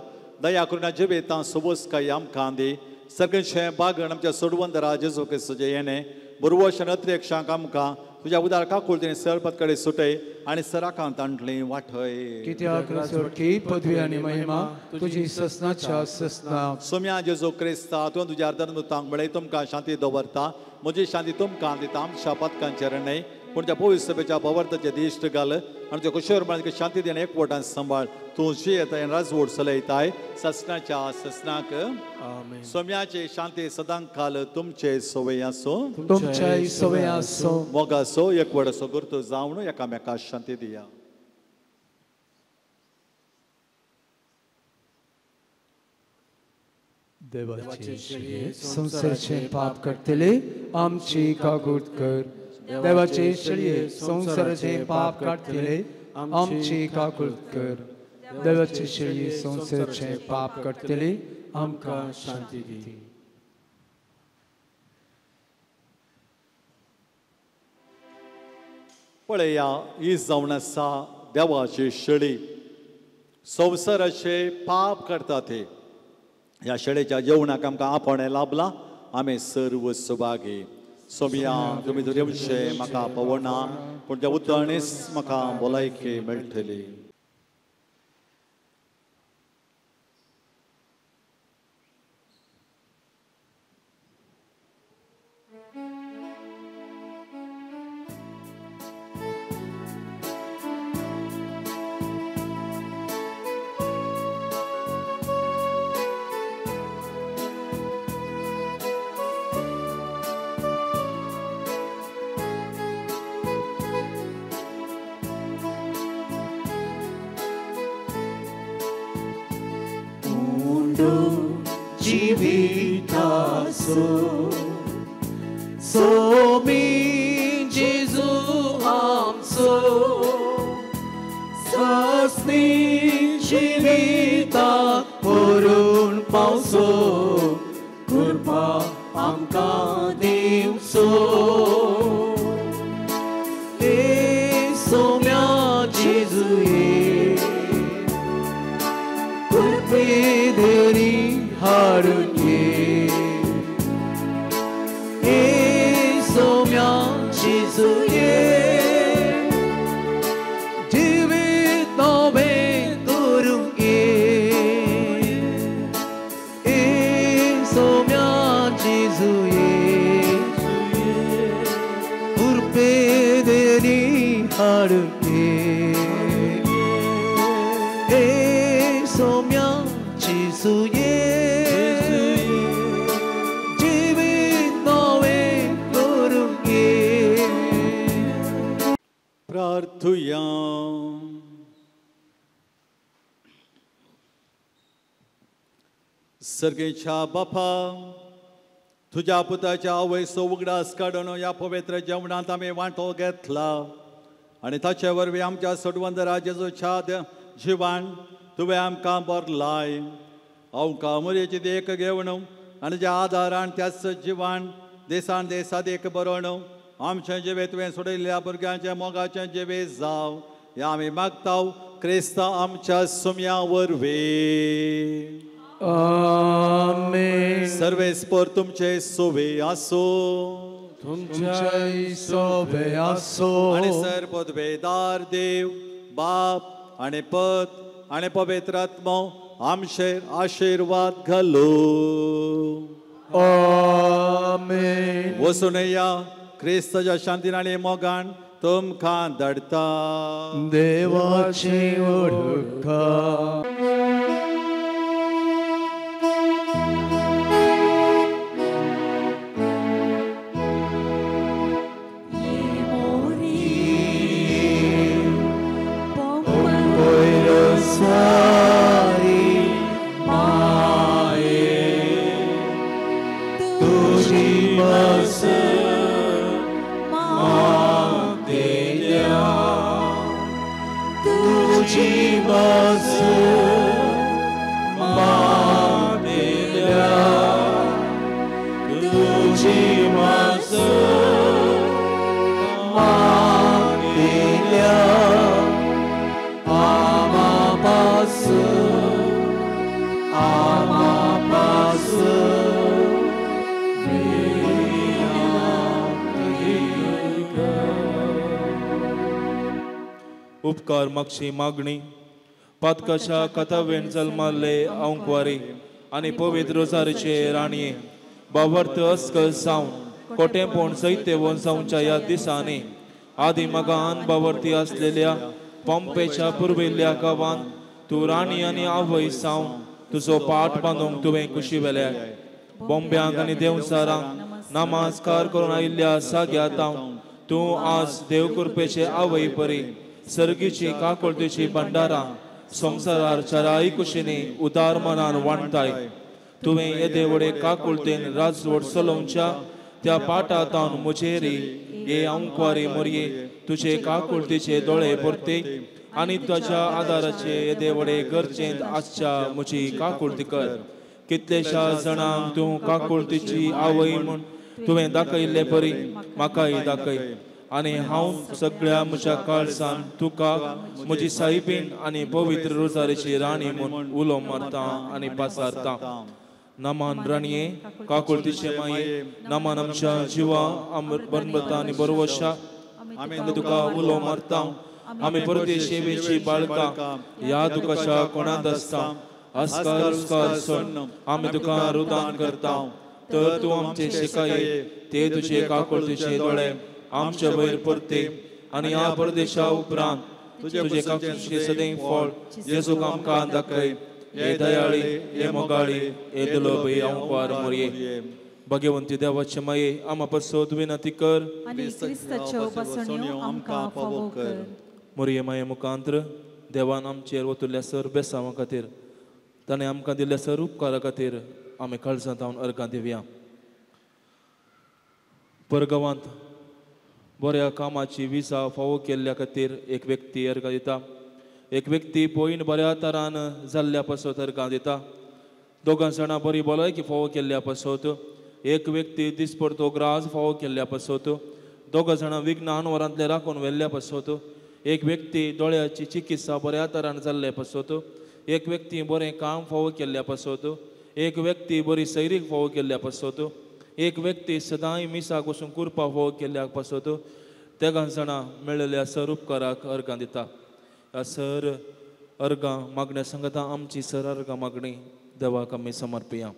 दया करून जिवेतां सोबोसकाय आमकां दी. सगळें बागण आमच्या सोडवंदरा जेजू क्रिस्ताचें येणें बरवश आनी अतिरेक्षांक आमकां तुज्या उदार काकुळतीन सरपत कडेन सुटय आनी सराकांत आणलें वाठय. कित्याक सुटकी पदवी आनी महिमा तुजी ससनाच्या ससना. सोम्या जेजू क्रिस्ता तूं तुज्या धर्मदूतांक म्हळें तुमकां शांती दवरता, म्हजी शांती तुमकां दिता. आमच्या पातकांचेर न्हय पूण त्या पवित्र सभेच्या पवर्ताचे दिश्ट घाल आनी तुज्या कुशेर म्हळ्यार शांती दिवन एकवटान सांबाळ. तूं जियेताय राजवट चलयताय ससनाच्या ससनाक. सोम्याचे शांती सदां काल तुमचे सवय आसूं, तुमच्याय सवय आसूं. मोगाचो एकवटाचो गुर्तो जावन एकामेका शांती दिया. देवाचे संवसाराचे पाप काडटले आमची काकूट कर. देवाचे शेळये संवसाराचे पाप काडटले आमची काकूट कर. देवाचे शेळये संवसाराचे पाप काडटले आमकां शांती दी. पळया ही जावन आसा देवाची शेळी, संवसाराचे पाप करता ते. ह्या शेळेच्या जेवणाक आमकां आपोवणें लाभलां, आमी सर्व सुभागी. सोमिया तुमी दुर्यवशे म्हाका पवना पूण त्या उतरणीच म्हाका भलायकी मेळटली. सोमी जेजू आमचो सस्नी जिविताक व्हरून पावचो, कृपा आमकां दिवचो. ए सोम्या जेजू ये, कृपे धरी हाडून ये. सोम्या जेजू ये, जिवीत नवें करूंक ये. ए सोम्या जेजू ये, कृपे धरी हाडून ये. ए सोम्या जेजू ये, प्रार्थुया. सर्गेच्या बापा, तुज्या पुताच्या आवयचो उगडास काडून ह्या पवित्र जेवणांत आमी वांटो घेतला आनी ताचे वरवीं आमच्या सोडवंदरा जेजूच्या जिवान तुवें आमकां बरलाय. आमकां मोरयेची देख घेवन आनी ज्या आदारान त्याच जिवान देसान देसा देख बरोवन आमचें जिवे तुवें सोडयल्ल्या भुरग्यांच्या मोगाचें जिवे जावं ह्या आमी मागता क्रिस्ता आमच्या सुम्या वरवीं. आमेन. सर्वेस्पर तुमचे सोवे आसो, तुमच्याय सोवे आसो. आनी सर पदवेदार देव बाप आनी पत आनी पवित्र आत्मो आमचेर आशिर्वाद घालो. आमेन. वचून या क्रिस्ताच्या शांतीन आनी मोगान तुमकां धाडटा. देवाची ओळखा. उपकार मागची मागणी पातकाच्या कथावेन जल्माल्ले अंकवारी आनी पवित्र रोजारीचे राणये बावर्त अस्कल जावन कोटेंपोण सैतेवन जावच्या ह्या दिसांनी आदी मगान बावर्ती आसलेल्या पंपेच्या पुर्विल्ल्या गांवांत तूं राणी आनी आवय जावन तुजो पाट बांदूंक तुवें कुशी वेल्या. बॉम्ब्यांक आनी देवचारांक नमस्कार करून आयिल्ल्या साग्या तावन तूं आज देवकृपेचे आवय परी सर्गीची काकुळतेची भंडारां संवसारार चाराय कुशींनी उदार मनान वांटताय. तुवें येदे व्हडे काकुळतेन राजवट चलोवच्या त्या पाटा तावन म्हजेरी हे अंकवारी मोरये तुजे काकुळतेचे दोळे भरते आनी तुज्या आदाराचे येदे व्हडे गरजेंत आसच्या म्हजी काकुळती कर. कितलेशा जाणांक तूं काकुळतेची आवय म्हूण तुवें दाखयल्ले परी म्हाकाय दाखय आनी हांव सगळ्या म्हज्या काळजान तुका म्हजी साईबीन आनी पवित्र रोजारीची राणी म्हूण उलो मारता आनी पासारता. नमान राणये काकुळतीचे माये, नमान आमच्या जिवा बरबता आनी बरवशा आमी तुका उलो मारता. आमी परदेशेची बाळकां ह्या दुखाच्या कोणांत आसता आस्कार उस्कार सोड आमी तुका रुदान करता. तर तूं आमचे शिकाये ते तुजे काकुळतीचे दोळे आमच्या वयर परते आनी ह्या परदेशा उपरांत तुजे काकुळतीचे सदैव फळ जेजूक आमकां दाखय. हे दयाळी, हे मोगाळी, हे दुर्लभ अंकवार मोरये, भाग्यवंती देवाचे माये आमा पासत विनंती कर. मोरये माये मुखांत्र देवान आमचेर वतुल्ल्या सर बेसांवा खातीर ताणें आमकां दिल्ल्या सर उपकारा खातीर आमी काळजांत हांव अर्गां दिवया. परगांवांत बऱ्या कामाची विजा फावो केल्ल्या खातीर एक व्यक्ती अर्गां दिता. एक व्यक्ती पयन बऱ्या तरान जाल्ल्या पासत अर्गां दिता. दोगां जाणां बरी भलायकी फावो केल्ल्या पासत, एक व्यक्ती दिसपडतो ग्रास फावो केल्ल्या पासत, दोगां जाणां विघ्न वरांतले राखून व्हेल्ल्या पासत, एक व्यक्ती दोळ्याची चिकित्सा बऱ्या तरान जाल्ले पासत, एक व्यक्ती बरें काम फावो केल्ल्या पासत, एक व्यक्ती बरी सैरीक फावो केल्ल्या पासत, एक व्यक्ती सदांय मिसाक वचून कुरपा फावो केल्ल्या पासत तेगां जाणां मेळिल्ल्या सर उपकाराक अर्गां दिता. ह्या सर अर्गां मागण्या सांगता आमची सर अर्गां मागणी देवाक आमी समर्पया.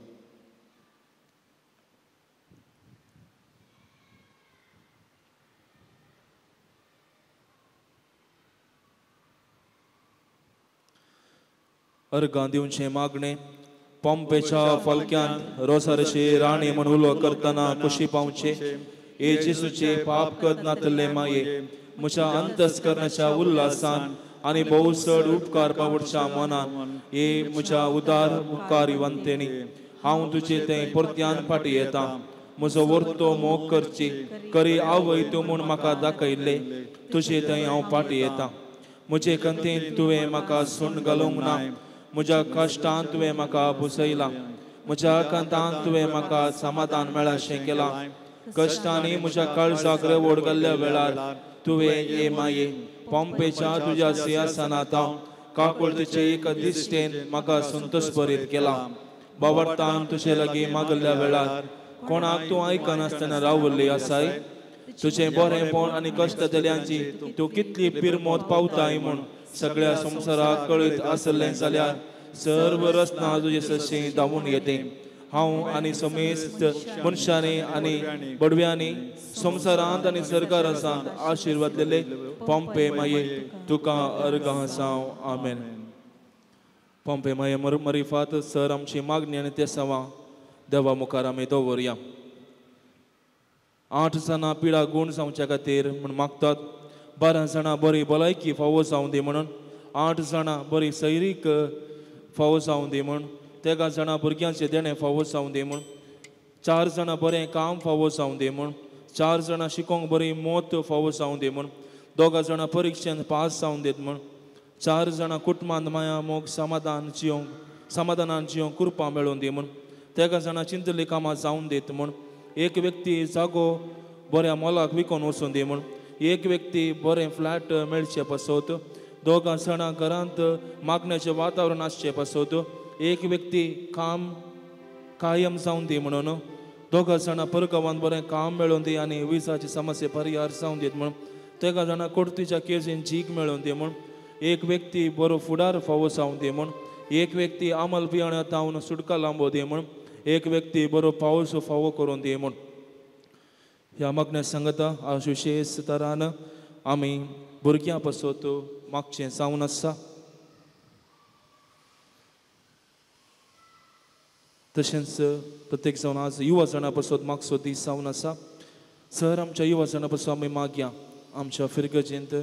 अर्गां दिवचें मागणें पंपेच्या फलक्यांत रोसारशी राणी म्हूण उलो करतना कुशी पावचे. हे जेजूचे पाप कर नातले माये म्हज्या अंतस्करणाच्या उल्हासान आनी भोव चड उपकार पावडच्या मनान हे म्हज्या उदार उपकारी वंतेनी हांव तुजे थंय परत्यान फाटी येता. म्हजो वर्तो मोग करची करी आवय तूं म्हूण म्हाका दाखयल्ले तुजे थंय हांव फाटी येता. म्हजे कंतेन तुवें म्हाका सुण घालूंक ना, म्हज्या कश्टान तुवें म्हाका भुसयलां, म्हज्या कांतान तुवें म्हाका समाधान मेळाशें केलां. कश्टांनी म्हज्या काळजाक रेवड घाल्ल्या वेळार तुवें हे माये पोंपेच्या तुज्या सिंहासनांत काकुळतेचे एक दिश्टेन म्हाका संतोश भरीत केला. बावडतान तुजे लागीं मागल्ल्या वेळार कोणाक तूं आयकनासतना रावल्ली आसाय. तुजें बरेंपण आनी कश्ट दिल्यांची तूं कितली पिरमोत पावताय म्हूण सगळ्या संवसाराक कळीत आसलें जाल्यार सर्व रचना तुजे सरशीं धांवून येते. हांव आनी समेस्त मनशांनी आनी बडव्यांनी संवसारांत आनी सरकारांत आशिर्वादलेले पोंपे माये तुका अर्गां जावं. आमेन. पोंपे माये मरिफात सर आमची मागणी आनी ते सवां देवा मुखार आमी दवरया. 8 जाणां पिडा गूण जावच्या खातीर म्हूण मागतात, 12 जाणां बरी भलायकी फावो जावं दी म्हणून, 8 जाणां बरी सैरीक फावो जावं दी म्हूण, 13 जाणां भुरग्यांचें देणें फावो जावं दी म्हूण, 4 जाणां बरें काम फावो जावं दी म्हूण, 4 जाणां शिकोंक बरी मोत फावो जावं दी म्हूण, 2 जाणां परिक्षेंत पास जावं दीत म्हूण, 4 जाणां कुटुंबांत माया मोग समाधान जियोंक समाधानान जियोंक कृपा मेळोवन दी म्हूण, 13 जाणां चिंतली कामां जावन दीत म्हूण, एक व्यक्ती जागो बऱ्या मोलाक विकून वचून दी म्हूण, एक व्यक्ती बरें फ्लॅट मेळचें पासत, 2 जाणां घरांत मागण्याचें वातावरण आसचें पासत, एक व्यक्ती काम कायम जावन दी म्हणून, 2 जाणां परगांवांत बरें काम मेळोवन दी आनी विजाची समस्या परिहार जावन दीत म्हूण, 13 जाणां कोर्तीच्या केजीन जीक मेळोवन दी म्हूण, एक व्यक्ती बरो फुडार फावो जावन दी म्हूण, एक व्यक्ती अमल बियाण्या तावन सुटका लांबो दी म्हूण, एक व्यक्ती बरो पावस फावो करून दी म्हूण. ह्या मागण्या सांगता आज विशेष तरान आमी भुरग्यां पासत मागचें जावन आसा. तशेंच प्रत्येक जावन आज युवा जाणां पासत मागचो दीस जावन आसा. सर आमच्या युवा जाणां पासत आमी मागया आमच्या फिरगजेंत,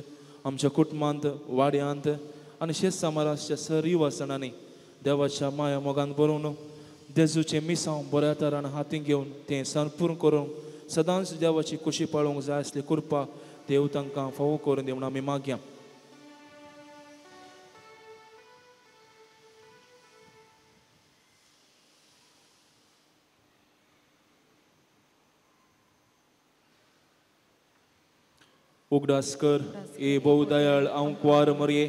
आमच्या कुटुंबांत, वाड्यांत आनी शेत सामाराच्या सर युवा जाणांनी देवाच्या माया मोगान बरोवन जेजूचें मिसांव बऱ्या तरान हातीं घेवन तें संपूर्ण करून सदांच देवाची खुशी पाळोवंक जाय आसली कृपा देव तांकां फावो करून दी म्हूण आमी मागया. उगडास कर ए भोव दयाळ हांव कुवार मरये,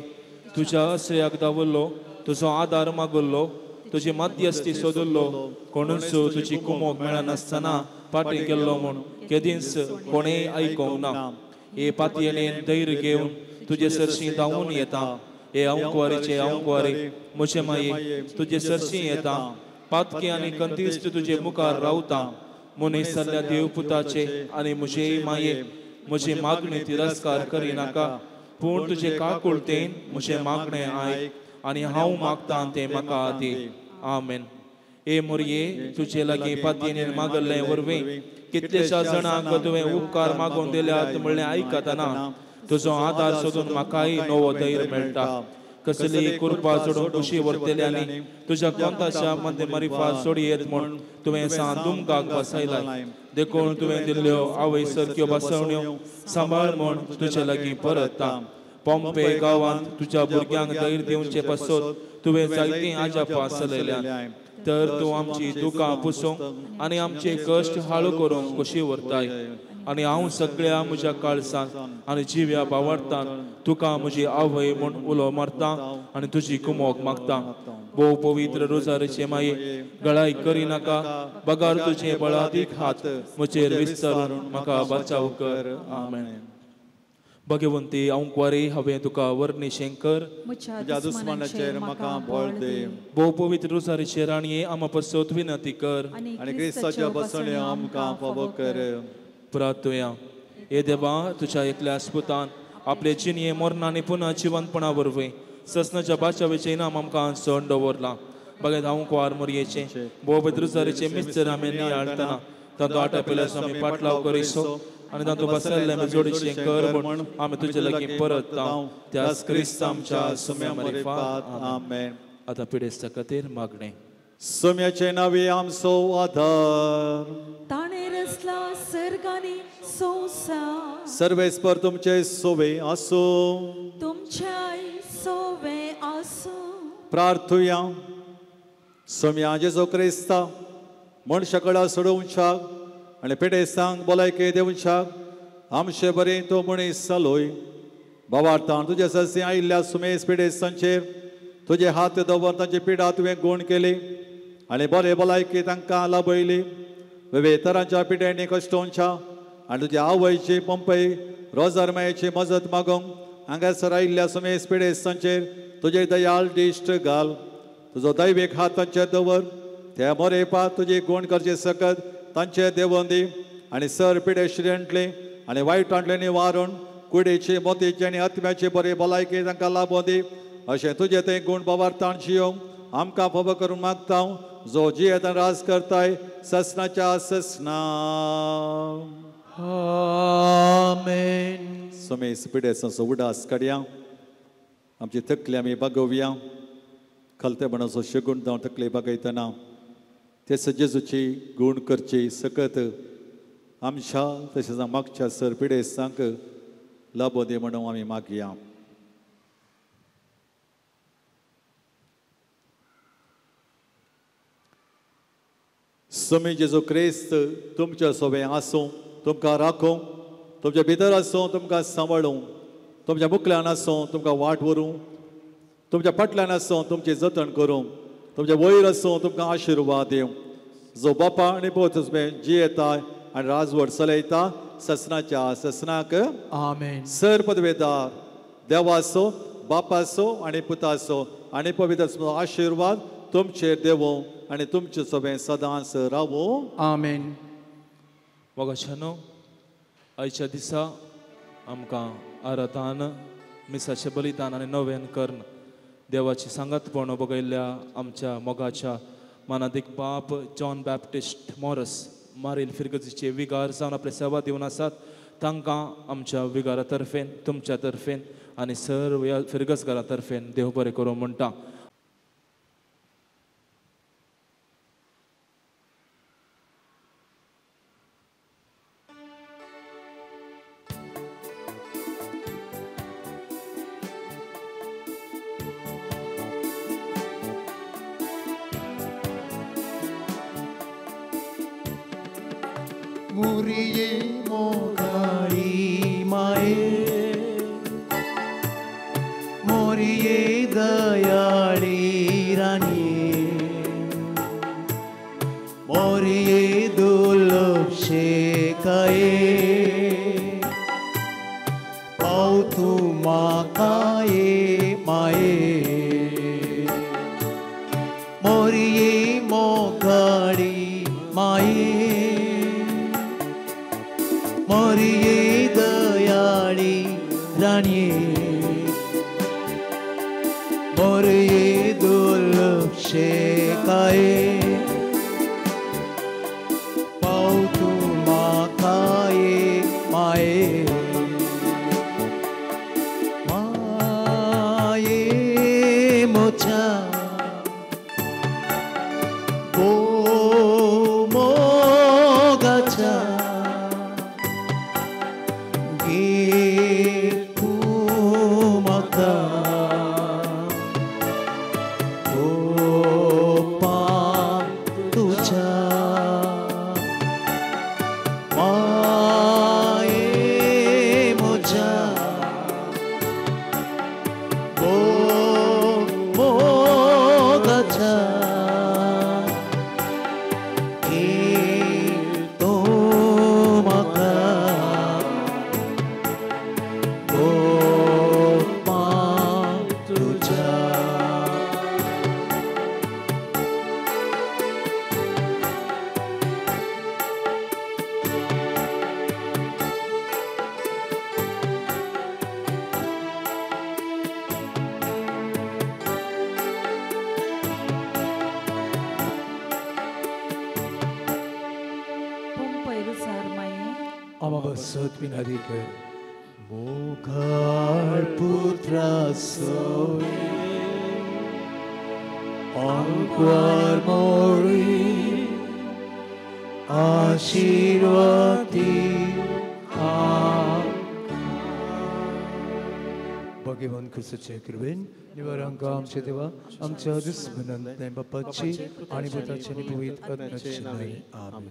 तुज्या आश्रयाक दावल्लो, तुजो आदार मागल्लो, तुजी मध्यस्थी सोदल्लो, कोणूच तुजी कुमोक मेळनासतना फाटीं गेल्लो म्हूण केदींच कोणेय आयकोंक ना. हे पातयेन धैर्य घेवन तुजे सरशीं धांवून येता. हे अंकुवारीचे अंकुवारी म्हजे माये तुजे सरशीं येता. पातके आनी कंतीस्त तुजे मुखार रावता. मनीस जाल्ल्या देवपुताचे आनी म्हजे माये म्हजी मागणी तिरस्कार करिनाका, पूण तुजे काकुळतेन म्हजें मागणें आयक आनी हांव मागतां तें म्हाका दी. आमेन. ए मोरये तुजे लागीं पातयेन मागल्लें वरवीं कितलेश्या जाणांक तुवें उपकार मागून दिल्यात म्हणलें आयकतना तुजो आदार सोदून म्हाकाय नवो धैर्य मेळटा. कसली कृपा सोडून खुशी व्हरतल्यांनी तुज्या कोंताच्या मदें मारिफात सोडयेत म्हूण तुवें सान दुमकाक बसयलाय. देखून तुवें दिल्ल्यो आवय सारक्यो बसवण्यो सांबाळ म्हूण तुजे लागीं परतता. पोंपे गांवांत तुज्या भुरग्यांक धैर्य दिवचे पासत तुवें जायतीं आजापां चलयल्यांत, तर तूं आमची दुकां पुसूंक आनी आमचे कश्ट हाळू करूंक खुशी व्हरताय. आनी हांव सगळ्या म्हज्या काळसान आनी जिव्या बावडतान तुका म्हजी आवय म्हूण उलो मारता आनी तुजी कुमोक मागता. भोव पवित्र रोजारीचे माये गळाय करिनाका, बगार तुजे बळादीक हात म्हजेर विस्तारून म्हाका बचाव कर. आमेन. भगवंती अंकवारी हांवें तुका वर्णिशें कर, म्हज्या दुस्मानाचेर म्हाका बळ दी. भोव पवित्र रोजारीचे राणये आमा पासत विनंती कर आनी क्रिस्ताच्या बसण्यो आमकां फावो कर. प्रार्थुया. हे देवा, तुज्या एकल्या स्पुतान आपले जिणये मरणां आनी पुनः जिवनपणा वरवीं ससनाच्या बाचावेचें इनाम आमकां सण दवरलां. बघेत हांव कुवार मोरयेचें भोव पवित्र रोजारीचें मिस्तर आमी नियाळटना तांचो आटापिल्याचो आमी पाटलाव करिसो आनी तातूंत बसल्लें आमी जोडीचें कर म्हूण आमी तुजे लागीं परत जावं त्याच क्रिस्त आमच्या सुम्या मरिफात. आमेन. आतां पिडेस्ता खातीर मागणें. सुम्याचे नावे आमचो आधार, ताणें रचला सर्गानी संवसार. सर्वेस्पर तुमचे सोवे आसूं, तुमच्याय सोवे आसूं. प्रार्थुया. सोम्या जेजू क्रिस्ता मनशाकडा सोडोवच्याक आनी पिडेस्तांक भलायकी दिवच्याक आमचे बरें तो मनीस जालोय. बाबार्थान तुजे ससी आयिल्ल्या सुमेस पिडेस्तांचेर तुजे हात दवर तांची पिडा तुवें गूण केली आनी बरे भलायकी तांकां लाभयली. विविध तरांच्या पिड्यांनी कश्टोवच्या आनी तुज्या आवयची पंपय रोजारमायेची मजत मागूंक हांगासर आयिल्ल्या सुमेस पिडेस्तांचेर तुजे दयाळ दिश्ट घाल. तुजो दैवीक हात तांचेर दवर, त्या मोरेपा तुजी गूण करचे सकत तांचे देवोन दी आनी सर पिडेश्रेंतले आनी वायटांतले निवारण कुडीची मोतीची आनी आत्म्याची बरी भलायकी तांकां लाभोवन दी. अशें तुजें तें गूण बाबार्थान जियोवंक आमकां फावो करून मागता, जो जियेतान राज करताय ससनाच्या ससना. आमेन. समेस पिडेसांचो उडास काडया, आमची तकली आमी बागोवया. खालतेपणाचो शगून जावन तकली बागयतना तेच जेजूची गूण करची सकत आमच्या तशेंच मागच्या सर पिडेस्तांक लाभो दी म्हणून आमी मागया. समी जेजू क्रिस्त तुमच्या सोबें आसूं, तुमकां राखूं, तुमच्या भितर आसूं, तुमकां सांबाळूं, तुमच्या मुखल्यान आसूं, तुमकां वाट व्हरूं, तुमच्या फाटल्यान आसूं, तुमचें जतन करूं, तुमच्या वयर आसूं, तुमकां आशिर्वाद दिवं. जो बापा आनी पूत जियेता आनी राजवट चलयता ससनाच्या ससनाक. आमेन. सर पदवेदार देवाचो बापाचो आनी पुताचो आनी पवित्र आशिर्वाद तुमचेर देवूं आनी तुमचे सोबें सदांच रावूं. आमेन. मोगाशानो, आयच्या दिसा आमकां आरातान मिसाचें बलिदान आनी नवेन कर्ण देवाची सांगातपण बगयल्ल्या आमच्या मोगाच्या मानादीक बाप जॉन बॅप्टिस्ट मॉरस मारील फिरगजीचे विगार जावन आपले सेवा दिवन आसात, तांकां आमच्या विगारा तर्फेन, तुमच्या तर्फेन आनी सर्व ह्या फिरगजगारा तर्फेन देव बरें करूं म्हणटा. मोरिये मोगाळी माये, मोरिये दयाळी राणी, मोरिये दुर्लभ शेकाये, पाव तूं म्हाका ये माये, मोरिये मोगाळी माये, मोरिये दयाळी राणये, मोरिये दुर्लभ शेकाये, पाव तूं म्हाका ये माये, माये मोच्या गो मोगाच्या आमा बसत विनंती कर. मोगाळ पुत्रा सोय आंकवार मोळी आशीर्वादी भगवान क्रिस्ताचे कृपेन निवारांक आमचे देवा आमच्या दुस्मनांतल्या बापाची आनी पुताची आनी पवित्र आत्म्याचे नांवान आमेन.